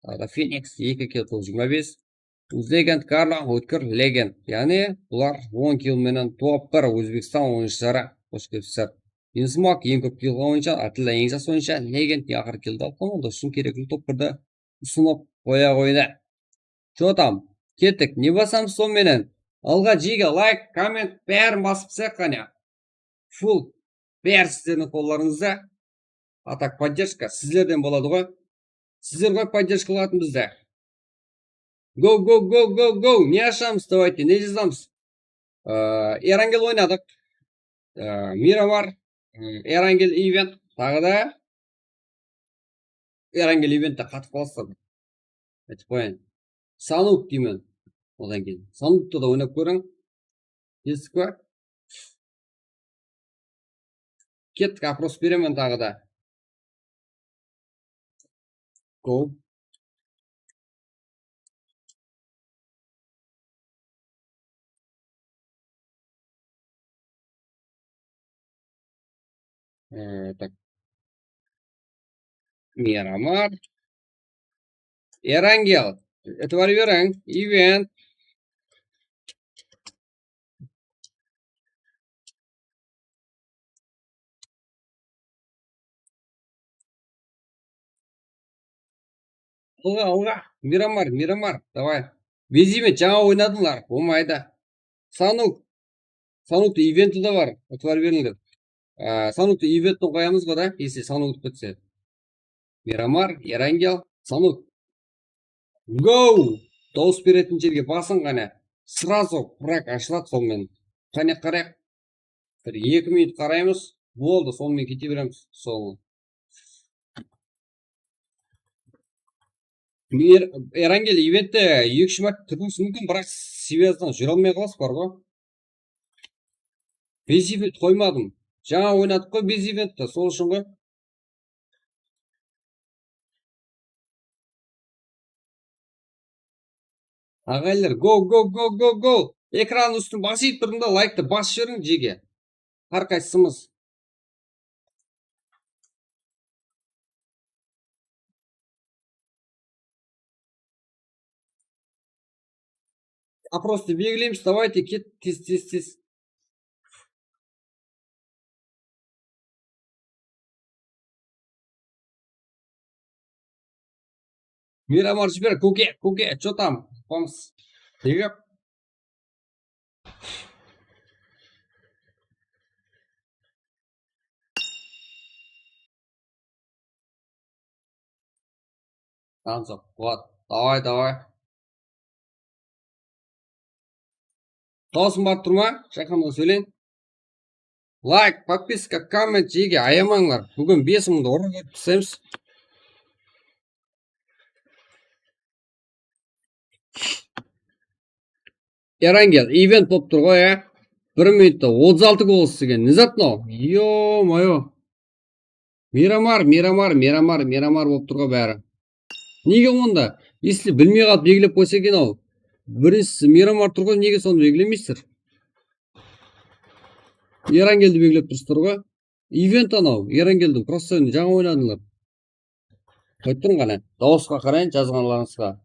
taǵı da Fenix, eki kill, top jigirma bes, Uzlegend, Karlo, Ótkir, Legend. Yaǵnıy bular on kill menen top bir Ózbekstan oyınshıları. Xosh kelipsizler. Insmok eń kóp kill alǵan oyınshı, Atilla eń jas oyınshı, Legend eń aqırǵı killdi alıp qalǵan, ol ushın kerekli top birdi usınıp qoya qoydı. Что там? Kettik. Ne basamız sonıń menen? Alǵa, jege, layk, komment, bárin basıp taslayıq qáne. Full. Bári sizlerdiń qollarıńızda. A tak, поддержка sizlerden boladı ǵoy. Sizler ǵoy поддержка qılatın bizde. Go, go, go, go, go. Ne ashamız, давайте, ne jazamız? Ee, Erangel oynadıq. Ee, Miramar, ee, Erangel event, taǵı da Erangel eventte qatıp qalasızlar. Aytıp qoyayın. Sanuk deymen. Odan keyin Sanukta da oynap kóriń. Esittik pa? Kettik, oпрос beremen taǵı da. Go. Ee, tak. Miramar. Erangel. Itibar beriń. Event. Alǵa, alǵa. Miramar, Miramar. Davay. Bezimen, jańa oynadılar. Bolmaydı. Sanuk. Sanukta eventi de bar. Itibar berińler. Á, Sanukta eventin qoyamız ǵo da, если Sanuk utıp ketse. Miramar, Erangel, Sanuk. Go! Dawıs beretin jerge basıń qáne. Сразу праг ashıladı sonımen. Qáne qarayıq. Bir eki minut qaraymız. Boldı, sonımen kete beremiz. Sol. Er-, Erangel eventte eki-úsh márte turıwıńız múmkin, biraq svязьdan júre almay qalasız bar ǵo. Bez event qoymadım. Jańa oynadıq ǵoy bez eventti, sol ushın ǵoy. Aǵaylar, go, go, go, go, go! Ekran ústin basıp turıń da, layktı basıp jiberiń jege. Hár qaysısımız. Oprostı belgileymiz, давайте, ket, tez, tez, tez. Miramar, jiber, kóke, kóke, чё там? Vamos. Tegip. Tanzıq, вот, давай, давай. Dawısım barıp tur ma? Shayxanǵa sóyleń. Layk, podpiska, komment, jege ayamańlar. Búgin bes mıńdı urıp berip taslaymiz. Erangel, event bolıp tur ǵoy, ya. Bir minutta otız altı gol islegen. Ne zat mınaw? Yo-moyo. Miramar, Miramar, Miramar, Miramar bolıp tur ǵoy bári. Nege onda? Если bilmey qalıp belgilep qoysa eken-aw. Birinshisi Miramar tur ǵoy, nege sonı belgilemeysizler? Erangeldi belgilep tursızlar ǵoy. Event anaw, Erangeldiń, просто endi jańa oynadılar. Qoyıp turıń ǵana. Dawısqa qarayın, jazǵanlarıńızǵa.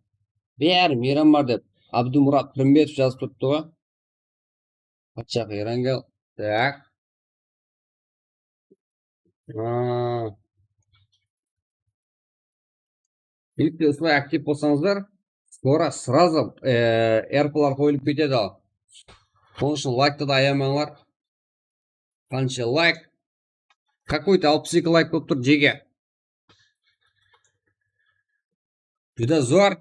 Bári Miramar dep Abdumurat Pirimbetov jazıp turıptı ǵoy. Patshaq Erangel. Так. Aa. Klipte usılay aktiv bolsańızlar, skoro сразу, e, R Plar qoyılıp ketedi al. Sonıń ushın layktı da ayamańlar. Qansha layk? Какой-то alpıs eki layk bolıp tur, jege. Júdá zor.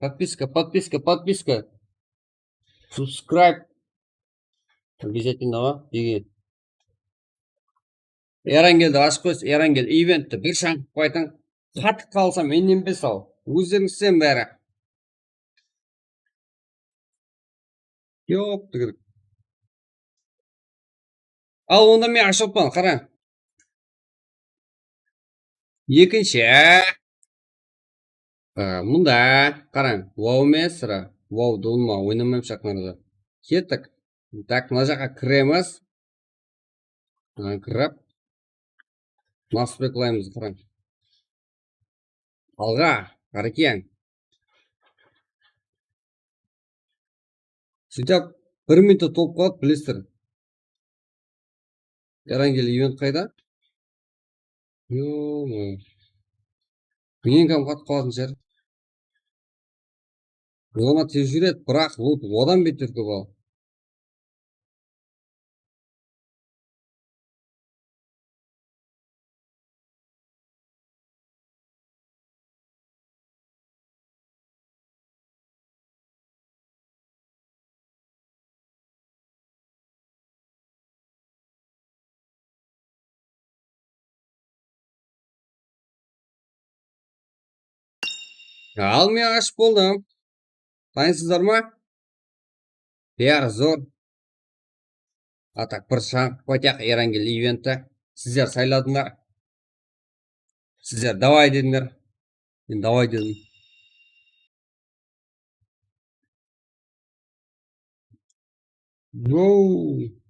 Подписка, подписка, подписка. Subscribe. Обязательно ǵoy, jege. Erangeldi ashıp qoyıńız, Erangel eventti bir shańqıp qaytıń. Qatıp qalsa mennen be sal. Ózlerińizden bári. Yoq, tıgırık. Al, onda men ashıppan, qara. Ekinshi. Á, mında, qarań, wow emes, sirá. Wow, dulma, oynamayman shaqnarda. Kettik. Так, mına jaqqa kiremiz. Mına kirip. Nasıbek layımızdı qarań. Alǵa, Ǵarkiyán. Sóytip, bir minutta tolıp qaladı, bilesizler. Erangel event qayda? Yo-moyo. Menkam qatıp qalatın shıǵar. Olar tez júredi, biraq odan beter kóp al. Al, men ashıp boldım. Tanıysızlar ma? Bári zor. A tak, bir shańqıp aytayıq, Erangel eventti. Sizler sayladıńlar. Sizler davay dedińler. Men davay dedim. Wow.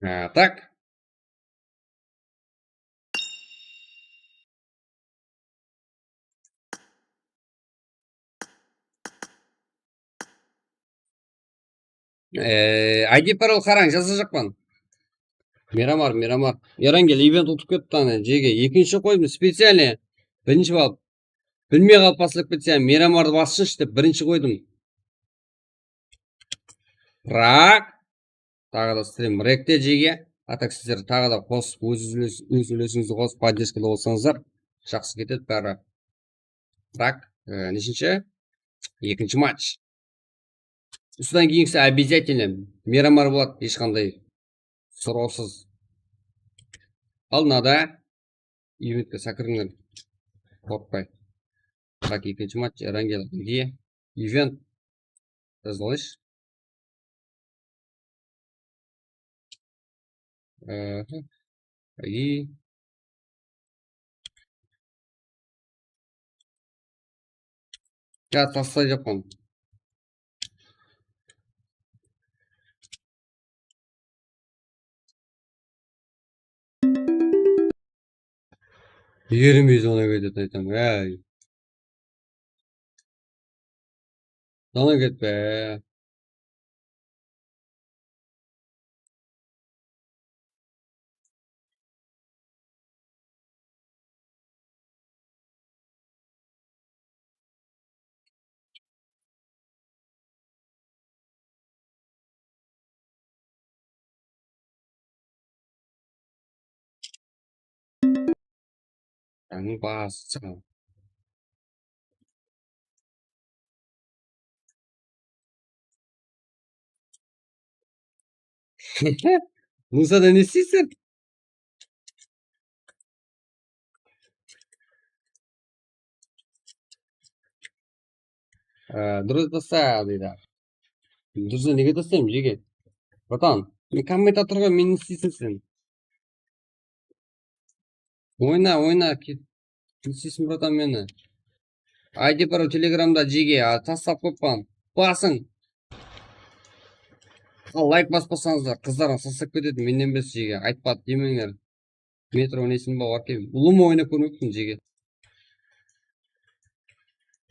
Ha, tak. Ee, I D parol qarań, jazajaqpan. Miramar, Miramar. Erangel event utıp ketti, ana, jege. Ekinshi qoydım, специально. Birinshi bal. Bilmey qalıp baslap ketsem, Miramardı basshınshı dep birinshi qoydım. Rak. Taǵı da stream rekte, jege. A tak sizler taǵı da qosıp, óz úles-, óz úlesińizdi qosıp, поддержкада bolsańızlar, jaqsı ketedi bári. Rak, e, neshinshi? Ekinshi match. Usıdan keyingisi обязательно Miramar boladı, hesh qanday sorawsız. Al, mınada eventke sakirińler. Qorqpay. Tak, ekinshi match, Erangel, Ege. Event. Jazıp alayınshı. Aha. Ege. Ya, taslayjaqpan. Ermey zona ketedi, aytam. Áy. Zona ketpe. Tańbası. Musada ne isteyseń? Á, durıs tasta, deydi. Durıs, nege taslayman, jege? Bratan, men kommentator ǵoy, meni ne isteyseń sen? Oyna, oyna, ket. Ne isteyseń, bratan, meni? I D parol Telegramda, jege, a, taslap qoyıppan. Basıń. Al, layk baspasańızlar, qızlarıń saslap ketedi, mennen bilesiz, jege. Aytpadı demeńler. Metro oynaysań ba, ǵarke? Ulıwma oynap kórmeptin, jege.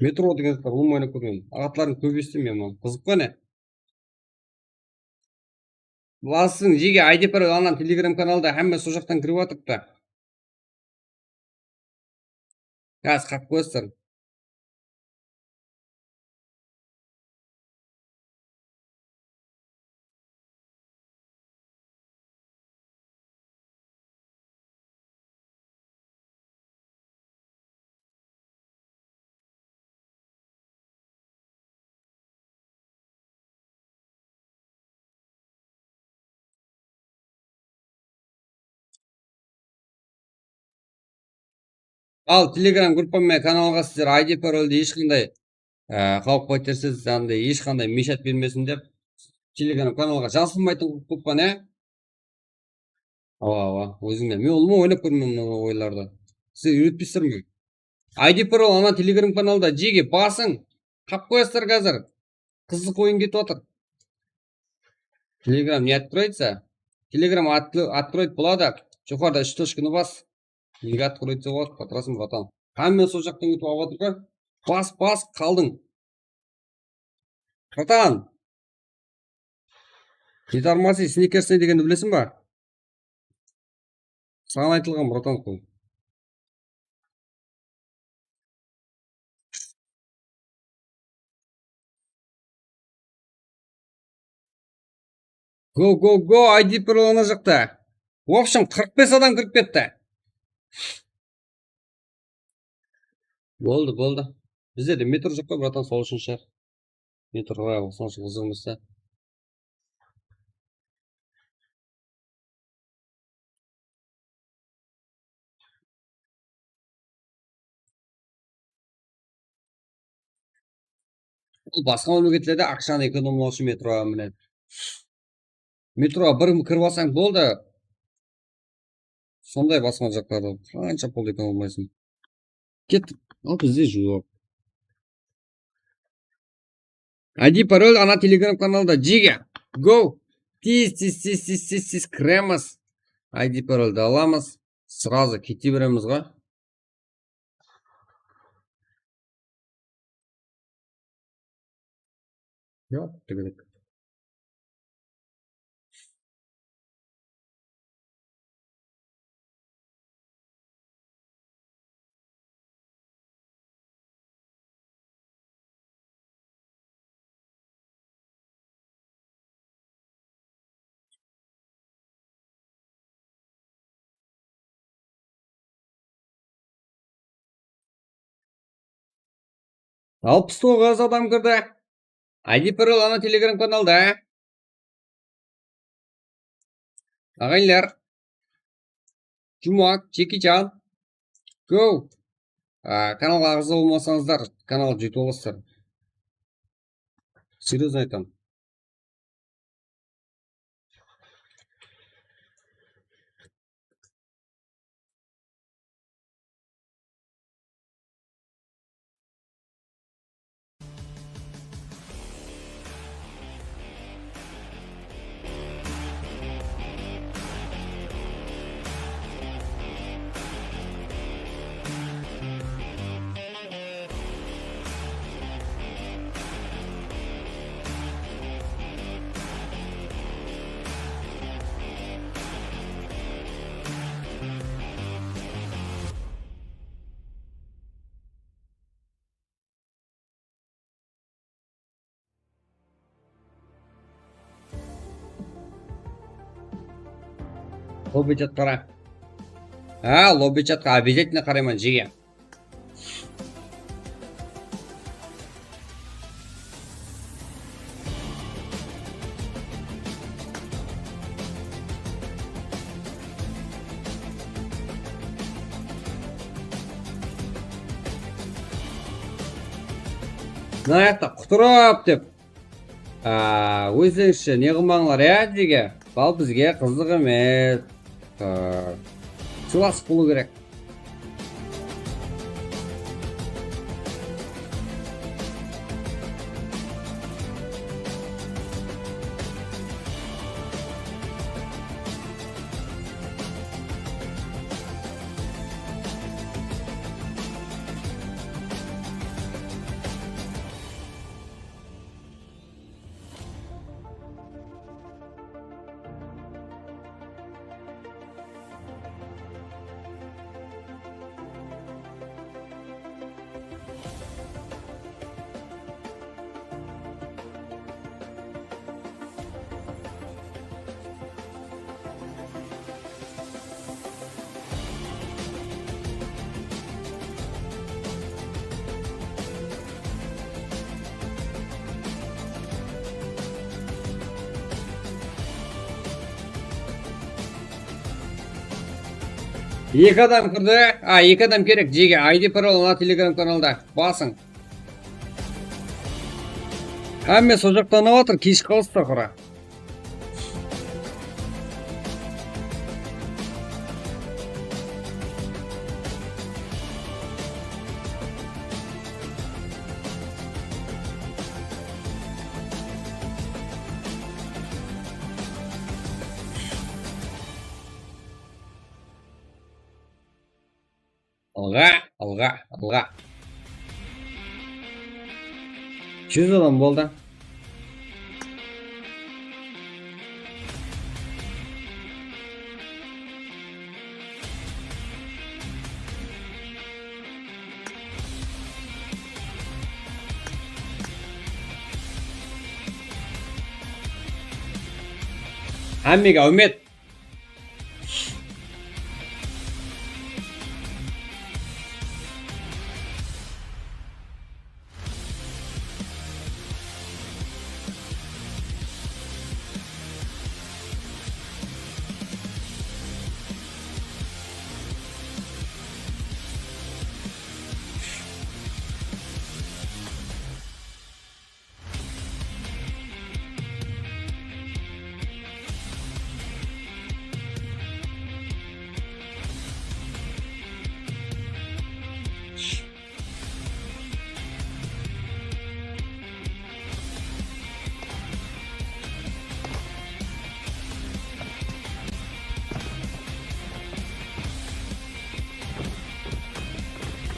Metro degen zatlar ulıwma oynap kórmedim. Atların kóp esitemen men. Qızıq pa ne? Basıń, jege, I D parol, anan Telegram kanalda, hámme sol jaqtan kirip atırıptı. Házir qap qoyasızlar. Al, Telegram gruppam menen kanalǵa sizler I D paroldi hesh qanday, e, qawıp qátersiz, anday hesh qanday meshat bermesin dep Telegram kanalǵa jazılmaytuǵın qılıp qoyıppan, e? Awa, awa, ózińde. Men ulıwma oynap kórmen mına oyınlardı. Sizler úyretpeysizler me? I D parol ana Telegram kanalda, jege, basıń. Qap qoyasızlar házir. Qızıq oyın ketip atır. Telegram не откроется? Telegram откры-, открыть boladı. Joqarıda úsh точканы bas. Nege откроется boladı? Batırasań, bratan. Hámme sol jaqtan ótip alıp atır ǵoy. Bas, bas, qaldıń. Bratan. Detarmasi snikersi degendi bilesiń ba? Saǵan aytılǵan, bratan, qul. Go, go, go, I D parol ana jaqta. В общем, qırq bes adam kirip ketti. Boldı, boldı. Bizlerde metro joq ǵoy, bratan, sol ushın shıǵar. Metroǵa sonshı qızıǵım emes ta. Bul basqa mámleketlerde aqshanı ekonomlaw ushın metroǵa minedi. Metroǵa bir kirip alsań boldı. Sonday basqa jaqlarda qansha pul ekonomlaysań. Kettik. Al, bizde juwap. I D parol ana Telegram kanalda. Jiga. Go. Tez, tez, tez, tez, tez, tez kiremiz. I D paroldı alamız. Srazı kete beremiz ǵo. Yoq, tigrik. Alpıs toǵız adam kirdi. I D parol ana Telegram kanalda. Aǵayinler. Jumak, Jeki Chan. Go. A, kanalǵa aǵza bolmasańızlar, kanalǵa júytip alasızlar. Серьёзно aytaman. Lobby chatqa qara. Ha, lobby chatqa обязательно qarayman, jege. Mına jaqta qutırıp dep, a, ózlerińizshe ne qılmańlar, ya, jege. Al, bizge qızıq emes. A, sıylasıq bolıw kerek. Eki adam kirdi. A, eki adam kerek, jege. I D parol ana Telegram kanalda. Basıń. Hámme sol jaqtan alıp atır, kesh qalısızlar, qara. Alǵa, alǵa, alǵa. Júz adam boldı. Hámmege áwmet.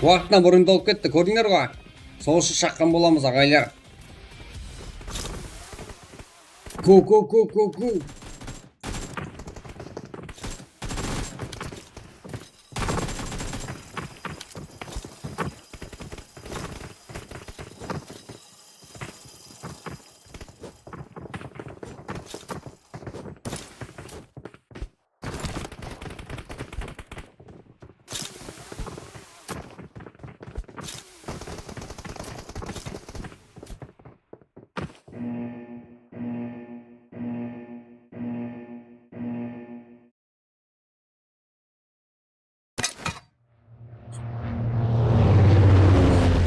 Waqtınan burın tolıp ketti, kórdińler ǵoy. Sol ushın shaqqan bolamız, aǵaylar. Ku, ku, ku, ku, ku.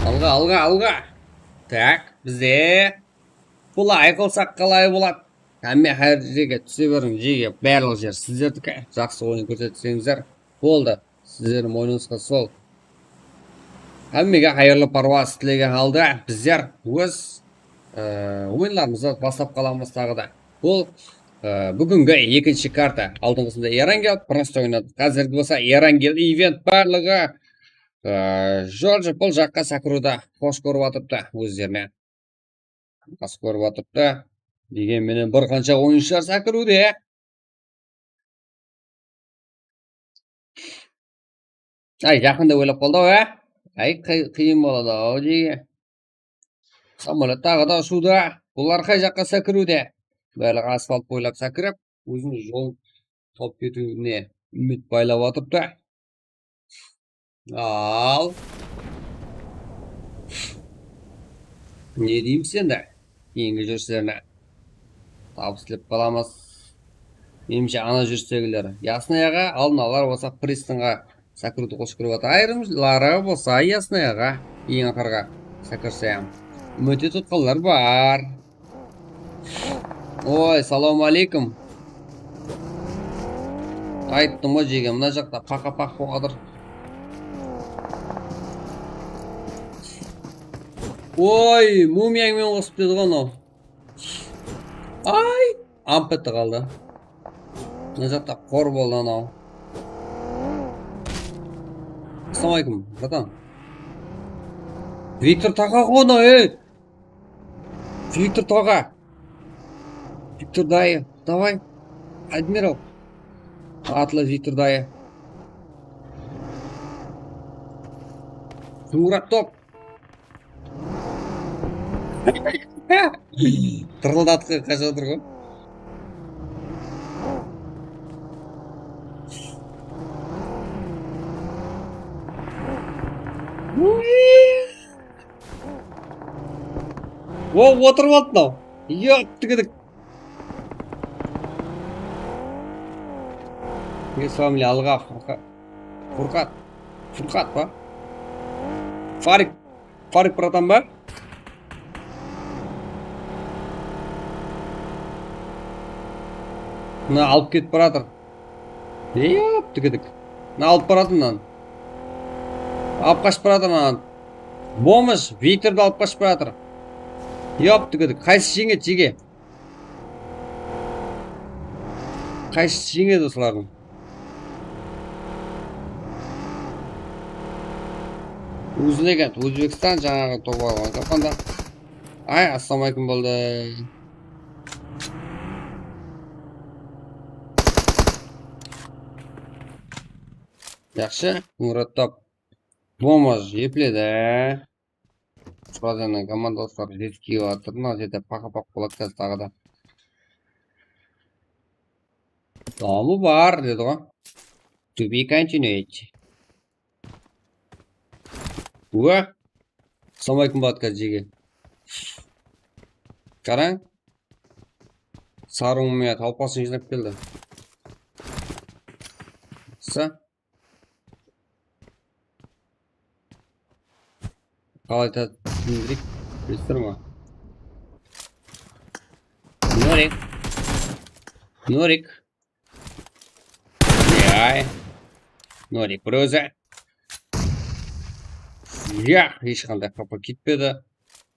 Alǵa, alǵa, alǵa. Tak, bizde bılay qılsaq qalay boladı? Hámme hár jerge túse beriń, jege, barlıq jer sizlerdiki. Jaqsı oyın kórsetseńizler, boldı. Sizlerdiń moynıńızǵa sol. Hámmege hayırlı parwas tilegen halda bizler óz, e, oyınlarımızdı baslap qalamız taǵı da. Bul, e, búgingi ekinshi karta. Aldınǵısında Erangel, prosta oynadıq. Házirgi bolsa Erangel event barlıǵı, e, Jorji bul jaqqa sákiriwdi xosh kórip atırıptı ózlerine. Qas kórip atırıptı. Degen menen bir qansha oyınshılar sákiriwde. Ay, jaqında oylap qaldı-aw, á? Ay, qıy-, qıyın boladı-aw, jege. Samolyot taǵı da ushıwda. Bular qay jaqqa sákiriwde? Barlıǵı asfalt boylap sákirip, óziniń jolın tawıp ketiwine úmit baylap atırıptı. Al. Ne deymiz endi? Keyingi júrislerine tabıs tilep qalamız. Menimshe, ana júristegiler. Yasnıy aǵa, aldın alar bolsa Pristonǵa sákiriwdi qoshıp kirip atır. Ayırımları bolsa Yasnıy aǵa eń aqırǵa sákirse, úmit etip otqanlar bar. Oy, salawma aleykum. Ayttım ǵoy, jege, mına jaqta paqa-paq bolıp atır. Oy, mumiyań menen qosıp dedi ǵoy anaw. Ay, amp etti qaldı. Mına jaqta qor boldı anaw. Assalawma aleykum, bratan. Viktor taqa ǵoy anaw, ey. Viktor taqa. Viktor dayı, davay. Admiral. Atlı Viktor dayı. Murat top. Tırıldatqı qashıp atır ǵoy. O, otırıp aldı mınaw. Yoq, tigidik. Esfamili alǵa, Furqa-, Furqat. Furqat pa? Farik. Farik bratan ba? Mına alıp ketip baratır. Yap, tigidik. Mına alıp baratır mınanı. Alıp qashıp baratır mınanı. Bomısh, Viktordı alıp qashıp baratır. Yap, tigidik. Qaysı jeńedi, jege? Qaysı jeńedi usılardıń? Úzin eken, Ózbekstan jańaǵı toba alǵan kompanda. Ay, assalawma aleykum boldı. Jaqsı, Murat top. Bomba epledi. Suradannan komandalıslar jetkiy atır, mına jerde paqa-paq boladı házir taǵı da. Dawamı bar, dedi ǵoy. To be continued. Ua. Assalawma aleykum, Batka jege. Qarań. Sarıń mıya talpasın jıynap keldi. Sa. Qalay ta-, túsindireyik, bilesizler ma? Norik. Norik. Yay. Norik bir ózi. Yaq, hesh qanday qapa ketpedi.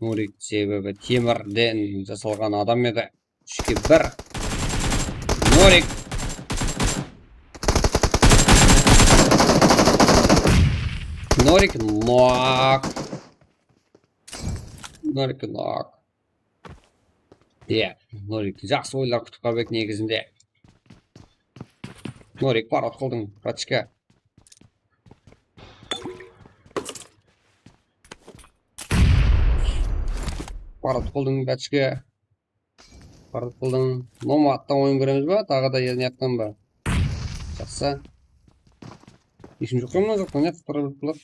Norik sebebi temirden jasalǵan adam edi. Úshke bir. Norik. Norik nok. Norik nok. Iya, Norik, jaqsı oyınlar kútip qalbek negizinde. Norik, parod qıldıń, bratishka. Parod qıldıń, bratishka. Parod qıldıń. Nomadtan oyın kóremiz ba? Taǵı da ne yapqan ba? Jaqsı. Esim joq pa mına jaqta, ne qıptırıp atırlar?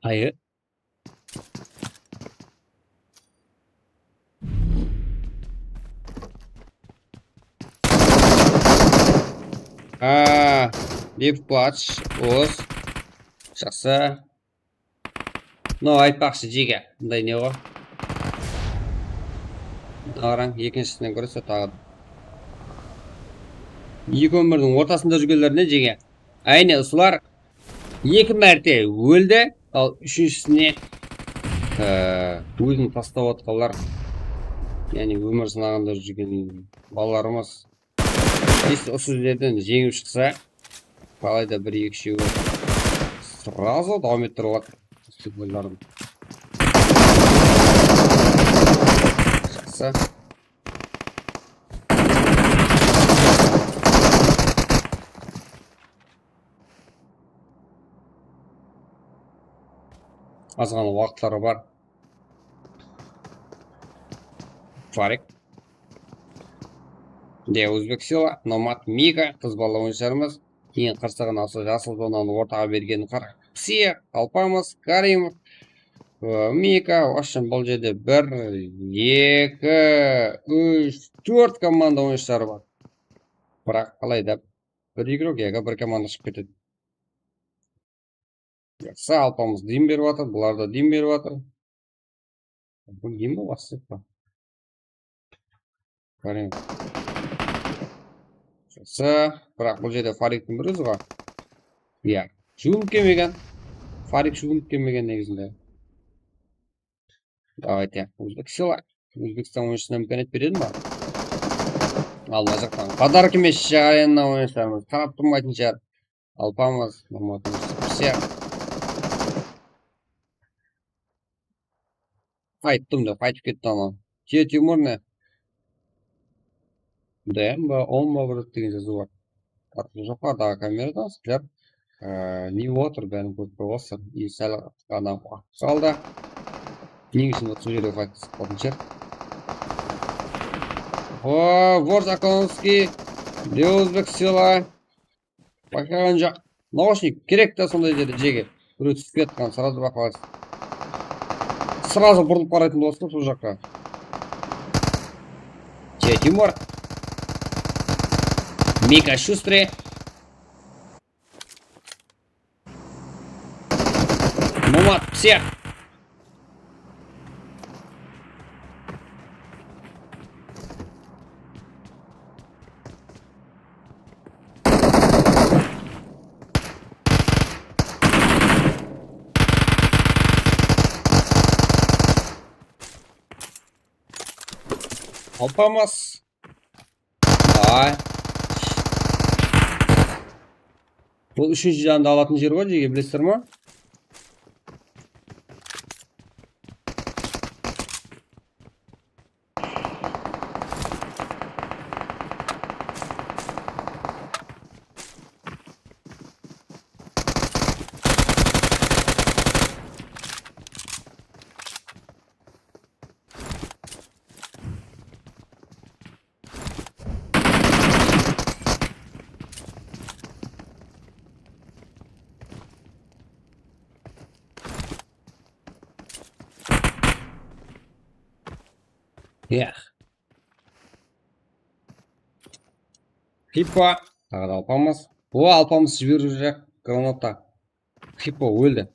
Ayı. Aa, dep plaç, os. Jaqsı. No, aytpaqshı, jege. Bunday ne o? Qarań, ekinshisinen kórese taǵı da. Eki ómirdiń ortasında júrgenler ne, jege? Áyne, usılar eki márte óldi, al úshinshisine, e, ózin taslap atqanlar, yaǵnıy ómir sınaǵanda júrgen balalarımız. Keyin usı jerden jeńip shıqsa, qalay da bir-eki-úshewi srazu dawam ettirip atır. Usı oyların. Jaqsı. Azǵana waqıtları bar. Farik. De, Uzbek Sila, Nomad, Mika, qız bala oyınsharımız. Keyin qırsıǵın usı jasıl zonanı ortaǵa bergen qara. Psix, Alpamız, Karimov, ı, Mika, вообщем, bul jerde bir, eki, úsh, tórt komanda oyınsharı bar. Biraq, alayda, bir igrok yaki bir komanda shıǵıp ketedi. Jaqsı, Alpamız dim berip atır, bular da dim berip atır. Bul dim ba, bastıp pa? Qarań. Jaqsı, biraq bul jerde Fariktiń bir ózi bar. Iya, juwınıp kelmegen. Farik juwınıp kelmegen negizinde. Давайте, Uzbek Sila. Ózbekstan oyınshısına imkaniyat beredim ba? Al, mına jaqtan podarka emes, shıǵar endi oyınshılarımız. Qarap turmaytın shıǵar. Alpamız, Mamatımız, все. Qayttım dep, qaytıp ketti anaw. Jeti Timur ne? D M ba, on ba bir degen jazıw bar. Joqarıdaǵı kameradan sizler, e, ne otır, bárin kórip qoyasızlar. I sál ǵana waqıt qaldı. Neń ushın usı jerde qaytıp qaldım shıǵar. O, Vorzakonskiy, Deuzbek Sila. Bayqaǵan jaq. Naushnik kerek ta sonday jerde, jege. Birew túsip kiyatqan, srazu baqılasız. Srazu burılıp qaraytın bolasız da sol jaqqa. Jeti Timur. Mika Shustrıy. Nomad, psix. Alpamız. Davay. Bul úshinshi jandı alatın jer ǵoy, jege, bilesizler ma? Ya. Hippo. Taǵı da Alpamız. O, Alpamız jiberip júr granata. Hippo óldi.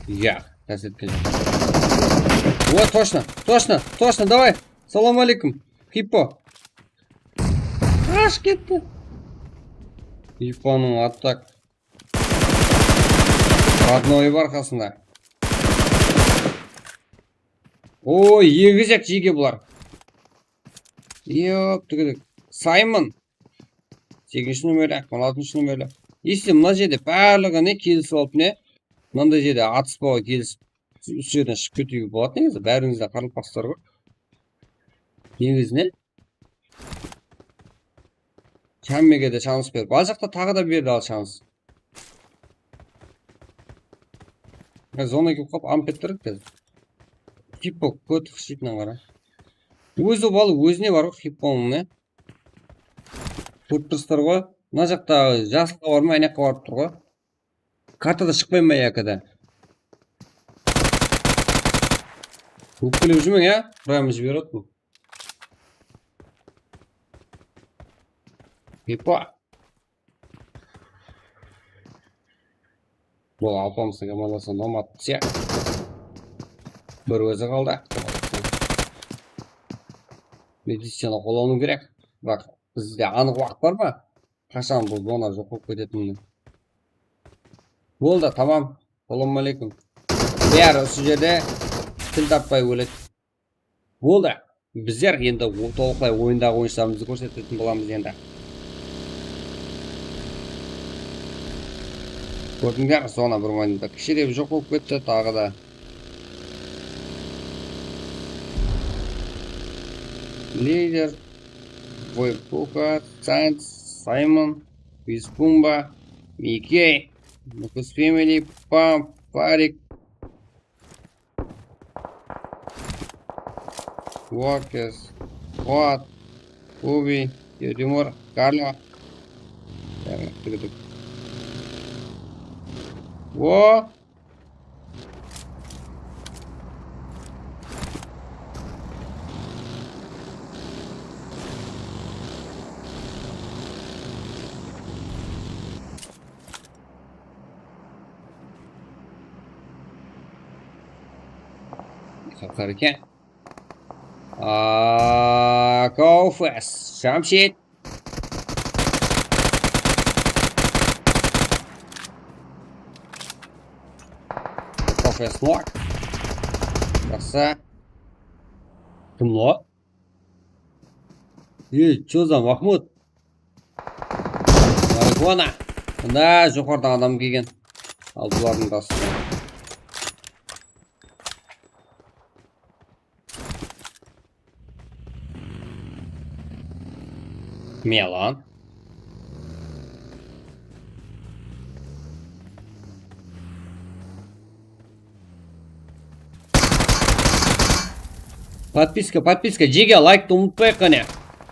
Ya, tás etken. O, точно, точно, точно, давай. Salam aleykum. Hippo. Qash ketti. Hipponıń atak. Родной bar qasında. Oy, egizek jege bular. Yop, tıgıdık. Simon. Segizinshi nomerli, on altınshı nomerli. Esi mına jerde barlıǵı ne kelisip alıp ne? Mınday jerde atıspaǵa kelisip, usı jerden shıǵıp ketiwge boladı negizi. Bárińiz de qaraqalpaqsızlar ǵoy. Negizinen. Hámmege de shans berip. Al jaqta taǵı da berdi al shans. Ya, zona kelip qalıp, amp ettirdik biz. Hippo kót xıshitinen qara. Ózi bal ózine bar ǵoy, Hipponıń ne? Kórip turıpsızlar ǵoy. Mına jaqta jasılǵa barmay, anaqqa barıp tur ǵoy. Kartada shıqpay ma yakada? Ókpelep júrmeń, ya? Prime jiberip atırman. Hippo. Bul alpamıstıń komandası nomad tiyaq. Bir ózi qaldı. Medicina qollanıw kerek. Biraq bizde anıq waqıt bar ma? Qashan bul zona joq bolıp ketetinine. Boldı, tamam. Assalawma áleykum. Bári usı jerde til tappay óledi. Boldı. Bizler endi o-, tolıqlay oyındaǵı oyınshılarımızdı kórsetetin bolamız endi. Kórdińler, zona bir momenti kishireyip joq bolıp ketti, taǵı da. Lider, Voypuka, Sainz, Simon, Vizpumba, Mikey, Lucas Family, Pam, Farik, Walkers, Fuat, Ubi, Timur, Karlo. Tamam, tık tık. Wo! Satar eken. Aa, Kaufes, Jamshid. Kaufes nok. Jaqsı. Kim o? Ey, chё za, Mahmud? Marihuana. Mında joqarıdan adam kelgen. Al, bulardıń da astında. Milan. Podpiska, podpiska, jege, layktı umıtpayıq qáne.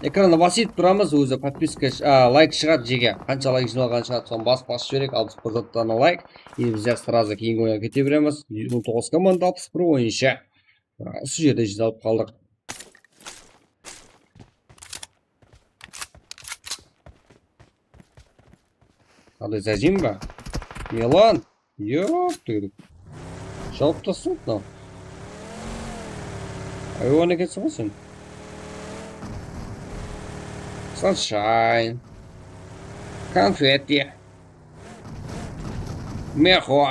Ekranda basıp turamız, ózi podpiska, a, layk shıǵadı, jege. Qansha layk jıynalǵan shıǵadı, sonı basıp, basıp jibereyik, alpıs bir dana layk. Endi bizler srazı keyingi oyınǵa kete beremiz. On toǵız komanda, alpıs bir oyınshı. Usı jerde júz alıp qaldıq. Qanday zazim ba? Milan? Yoq, degim. Jawıp tastap mınaw. Aywan ekenseń ǵoy sen. Sunshine. Konfetti. Mexo.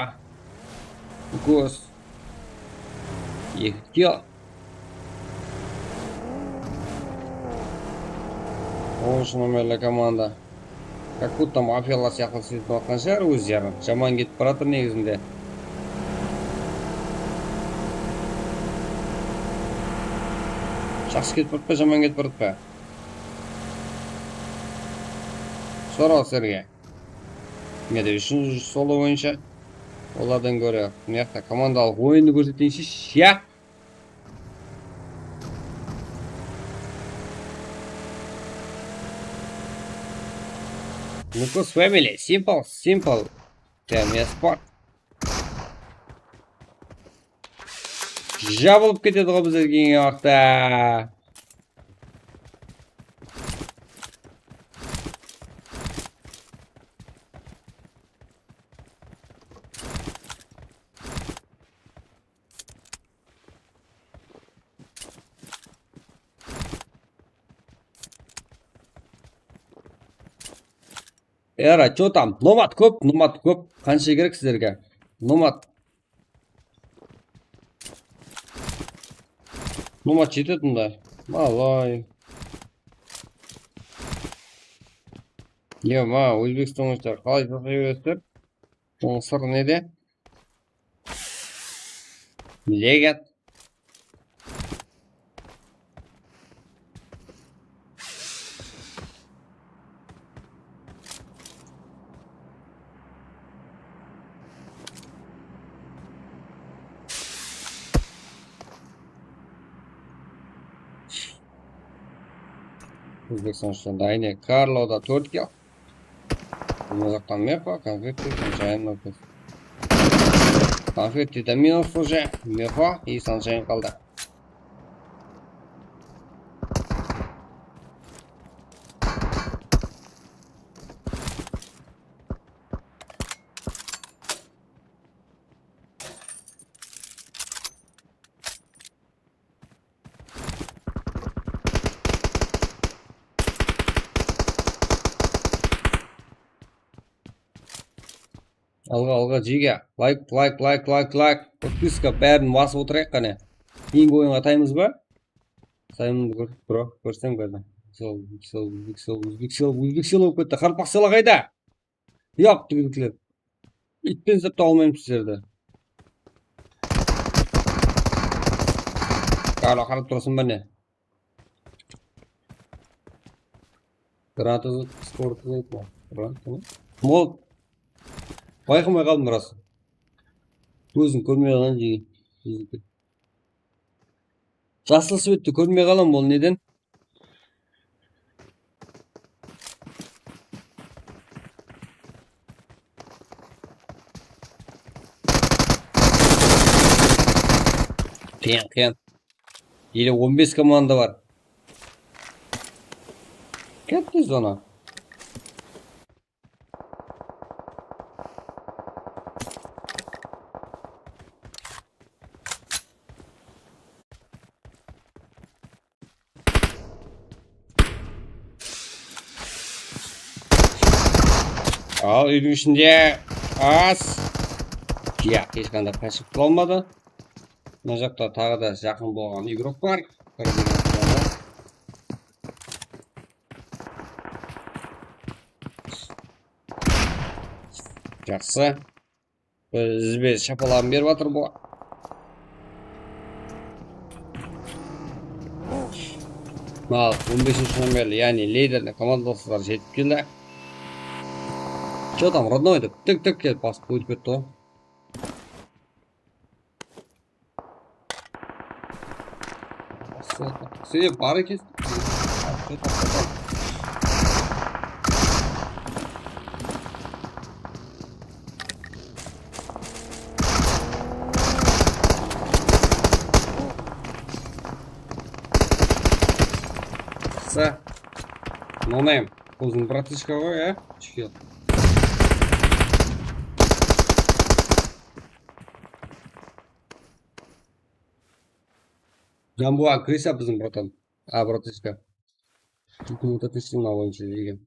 Gos. Eki kill. Onınshı nomerli komanda. Как будто mafiyalar sıyaqlı sezip atqan shıǵar ózlerin. Jaman ketip baratır negizinde. Jaqsı ketip baratpa, jaman ketip baratpa? Soraw sizlerge. Mende úshinshi solo boyınsha olardan góre mıyaqta komandalıq oyındı kórseteyinshi, ya? Lucas Family, simple, simple. Termiya Sport. Jabılıp ketedi ǵoy bizler keyingi waqıtta. Era, chё tam? Nomad kóp, nomad kóp. Qansha kerek sizlerge? Nomad. Bul mat jetedi mında. Malay. Yo, ma, Ózbekstan oyınshıları qalay jasay beresizler? Onıń sırı nede? Legat. Ózbekstan ushın da, áyne, Karloda tórtke. Mına jaqtan Mefa, konfetti, sunshayın, konfetti de minus уже, Mefa и sunshayın qaldı. Alǵa, alǵa, jege. Layk, layk, layk, layk, layk. Podpiska, bárin basıp otırayıq qáne. Keyingi oyınǵa ataymız ba? Saymındı kór, bro, kórsem qáne. Sol, sol, sol, sol, sol bolıp ketti. Qaraqalpaqsılar qayda? Yoq, tigirlikler. Itten izlep taba almayman sizlerdi. Qarap, qarap turasań ba ne? Granata sport. Granata. Mol. Bayqamay qaldım ras. Ózin kórmey qalǵan jegen. Jasıl svetti kórmey qalam ol neden? Qıyın, qıyın. Ele on bes komanda bar. Ketti zona. Al, úydiń ishinde az. Ya, hesh qanday qashıp qıla almadı. Mına jaqta taǵı da jaqın bolǵan igrok bar. Bir degen qolda. Jaqsı. Bir izbe shapalaǵın berip atır bul. Al, on besinshi nomerli, yaǵnıy liderdiń komandasılar jetip keldi. Че там, родной dep, tik tik kelip basıp ótip ketti ǵoy. Sen bar eken. Qısa. No name. Óziń bratishka ǵoy, á? Chifil. Gamboa, Krisa biziń bratan. A, bratishka. Ikki mıń tórtinshi jılına oyınsha jegen.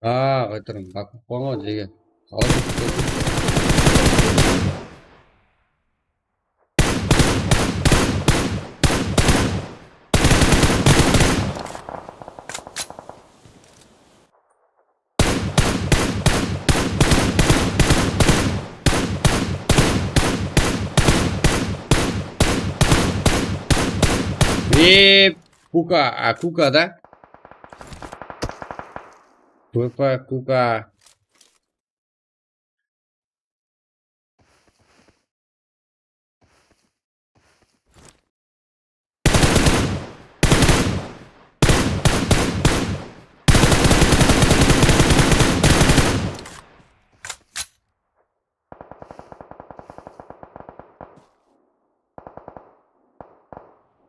Aa, qaytarım, baqıp qoyǵan jege. Qalay ketip ketedi? Eee, Kuka, a, Kuka da. Kuka, Kuka.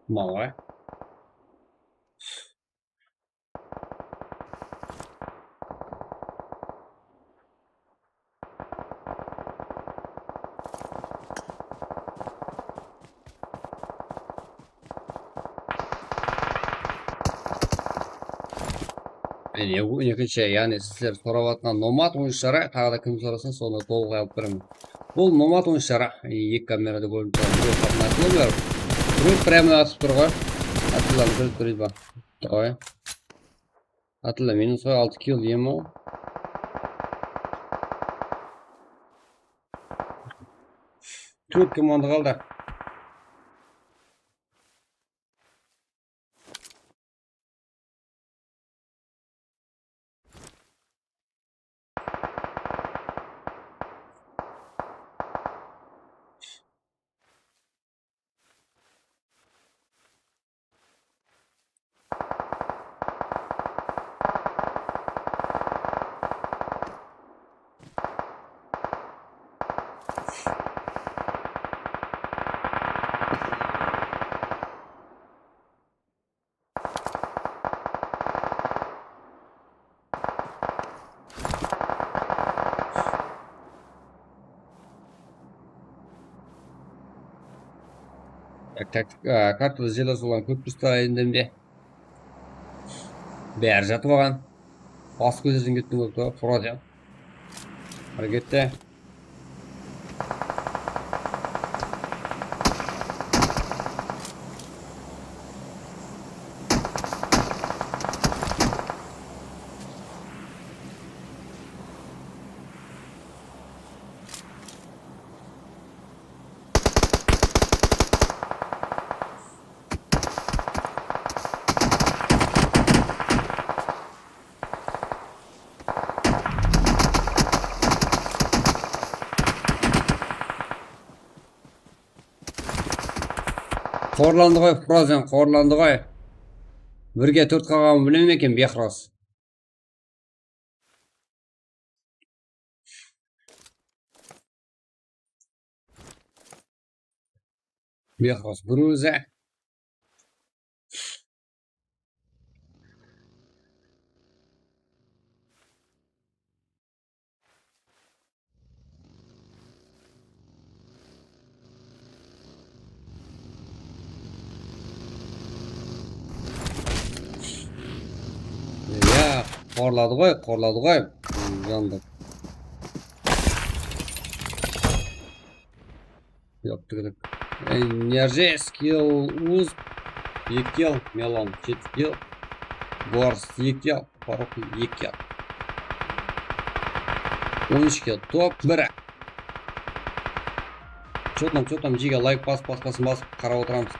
Mala. Mine, on ekinshi, yaǵnıy sizler sorap atırǵan Nomad on úsh shara, taǵı da kim sorasa, sonı tolıq alıp beremen. Bul Nomad on úsh shara, eki kamerada kórinip turadi. Birew qatına atılmay, birew прямой atıp tur ǵoy. Atilla, bir, bir, bir. Давай. Atilla, minus ǵoy, altı kill, iyem-aw. Tórt komanda qaldı. Tak, tak, a, kartada jelos olan kóp tusta endi mine. Bári jatıp alǵan. Bas kózden ketken kóp tusta, Frozen. Harekette. Qorlandı ǵoy, Frozen, qorlandı ǵoy. Birge tórt qalǵanın bilemen eken, Behroz. Behroz bir ózi. Ya, qorladı ǵoy, qorladı ǵoy. Yandı. Yoq, tıǵırıq. Enerji, skill, uz, eki kill, melon, jeti kill, bors, eki kill, parok, eki kill. On úsh kill, top bir. Что там, что там, jege, layk basıp, basqasın basıp qarap otıramız.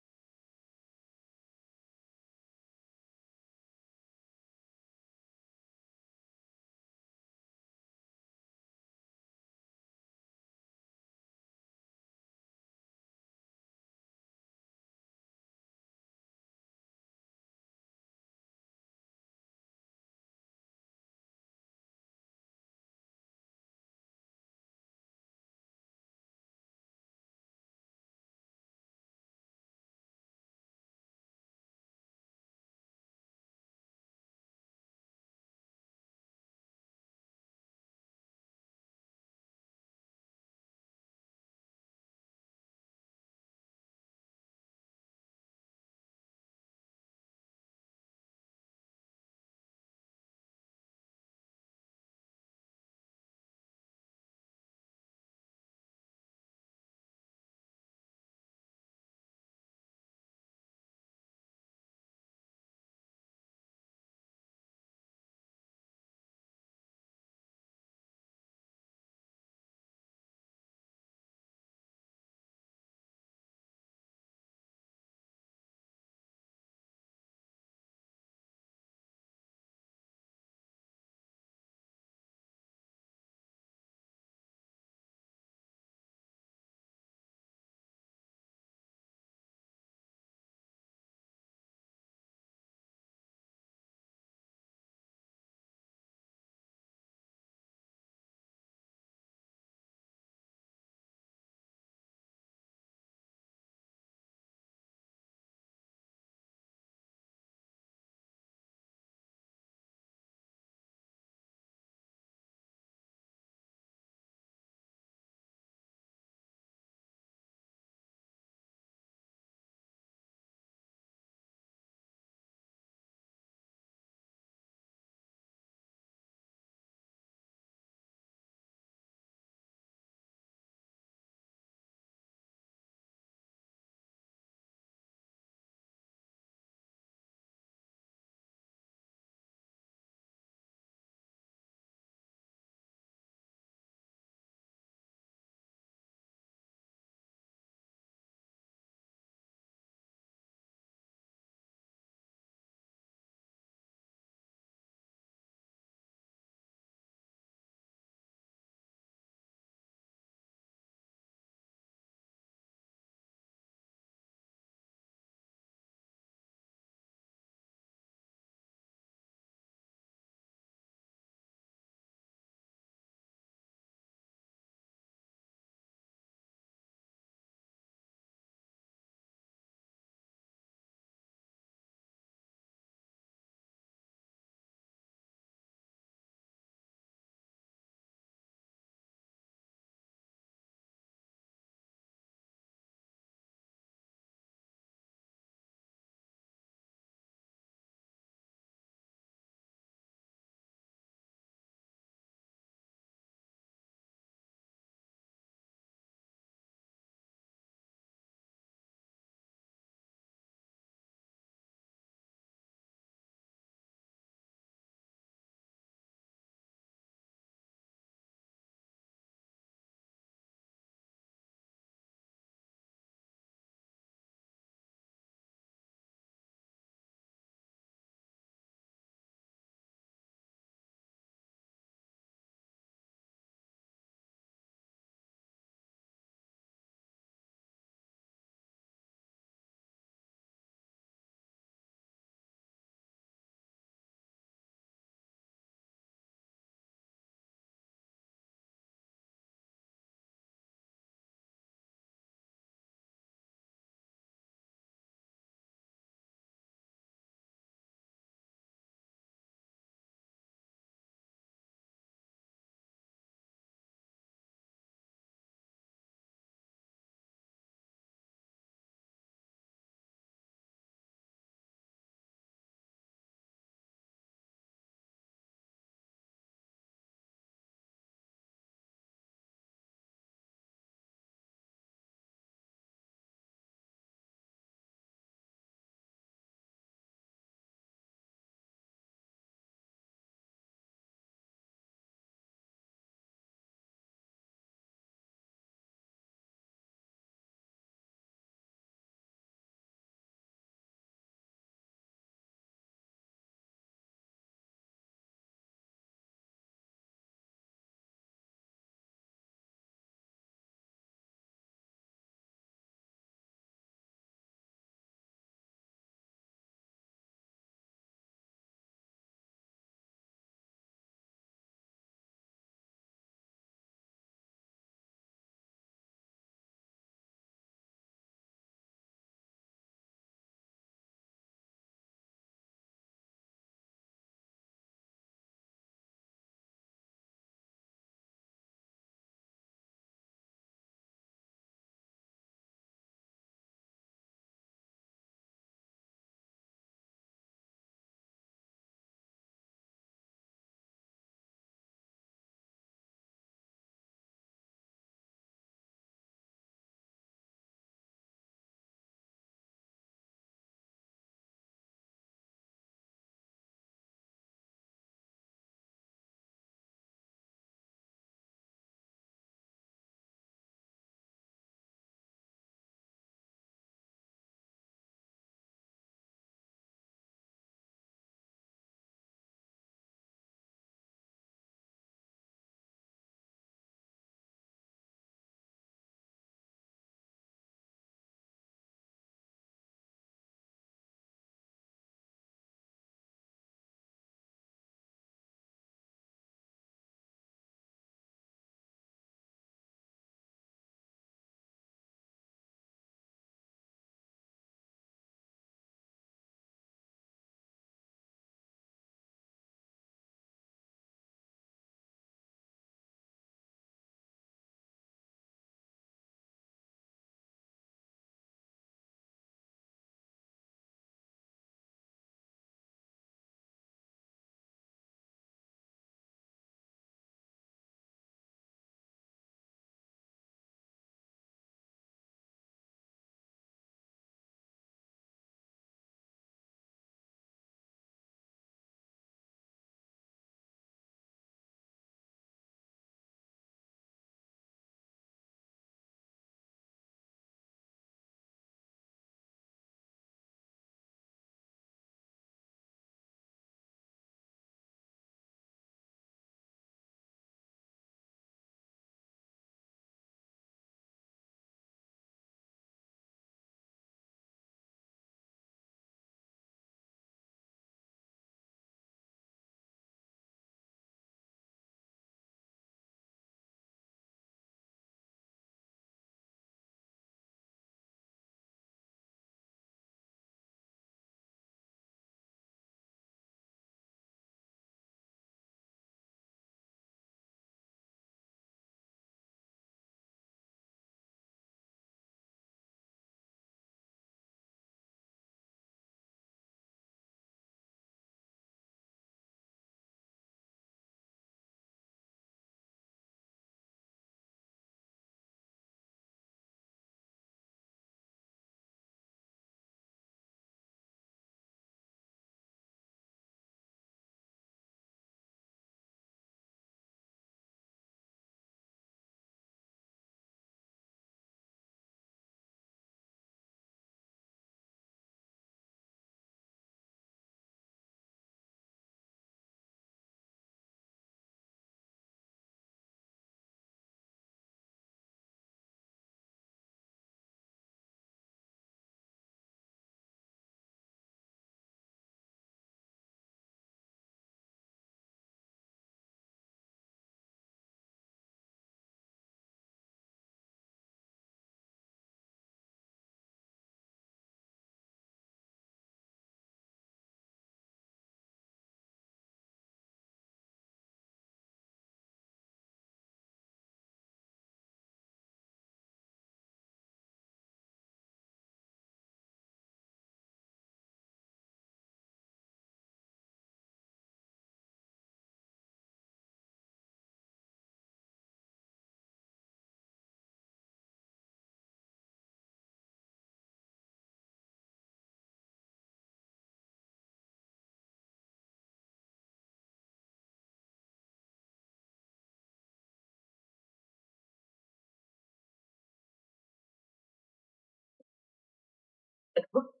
Bul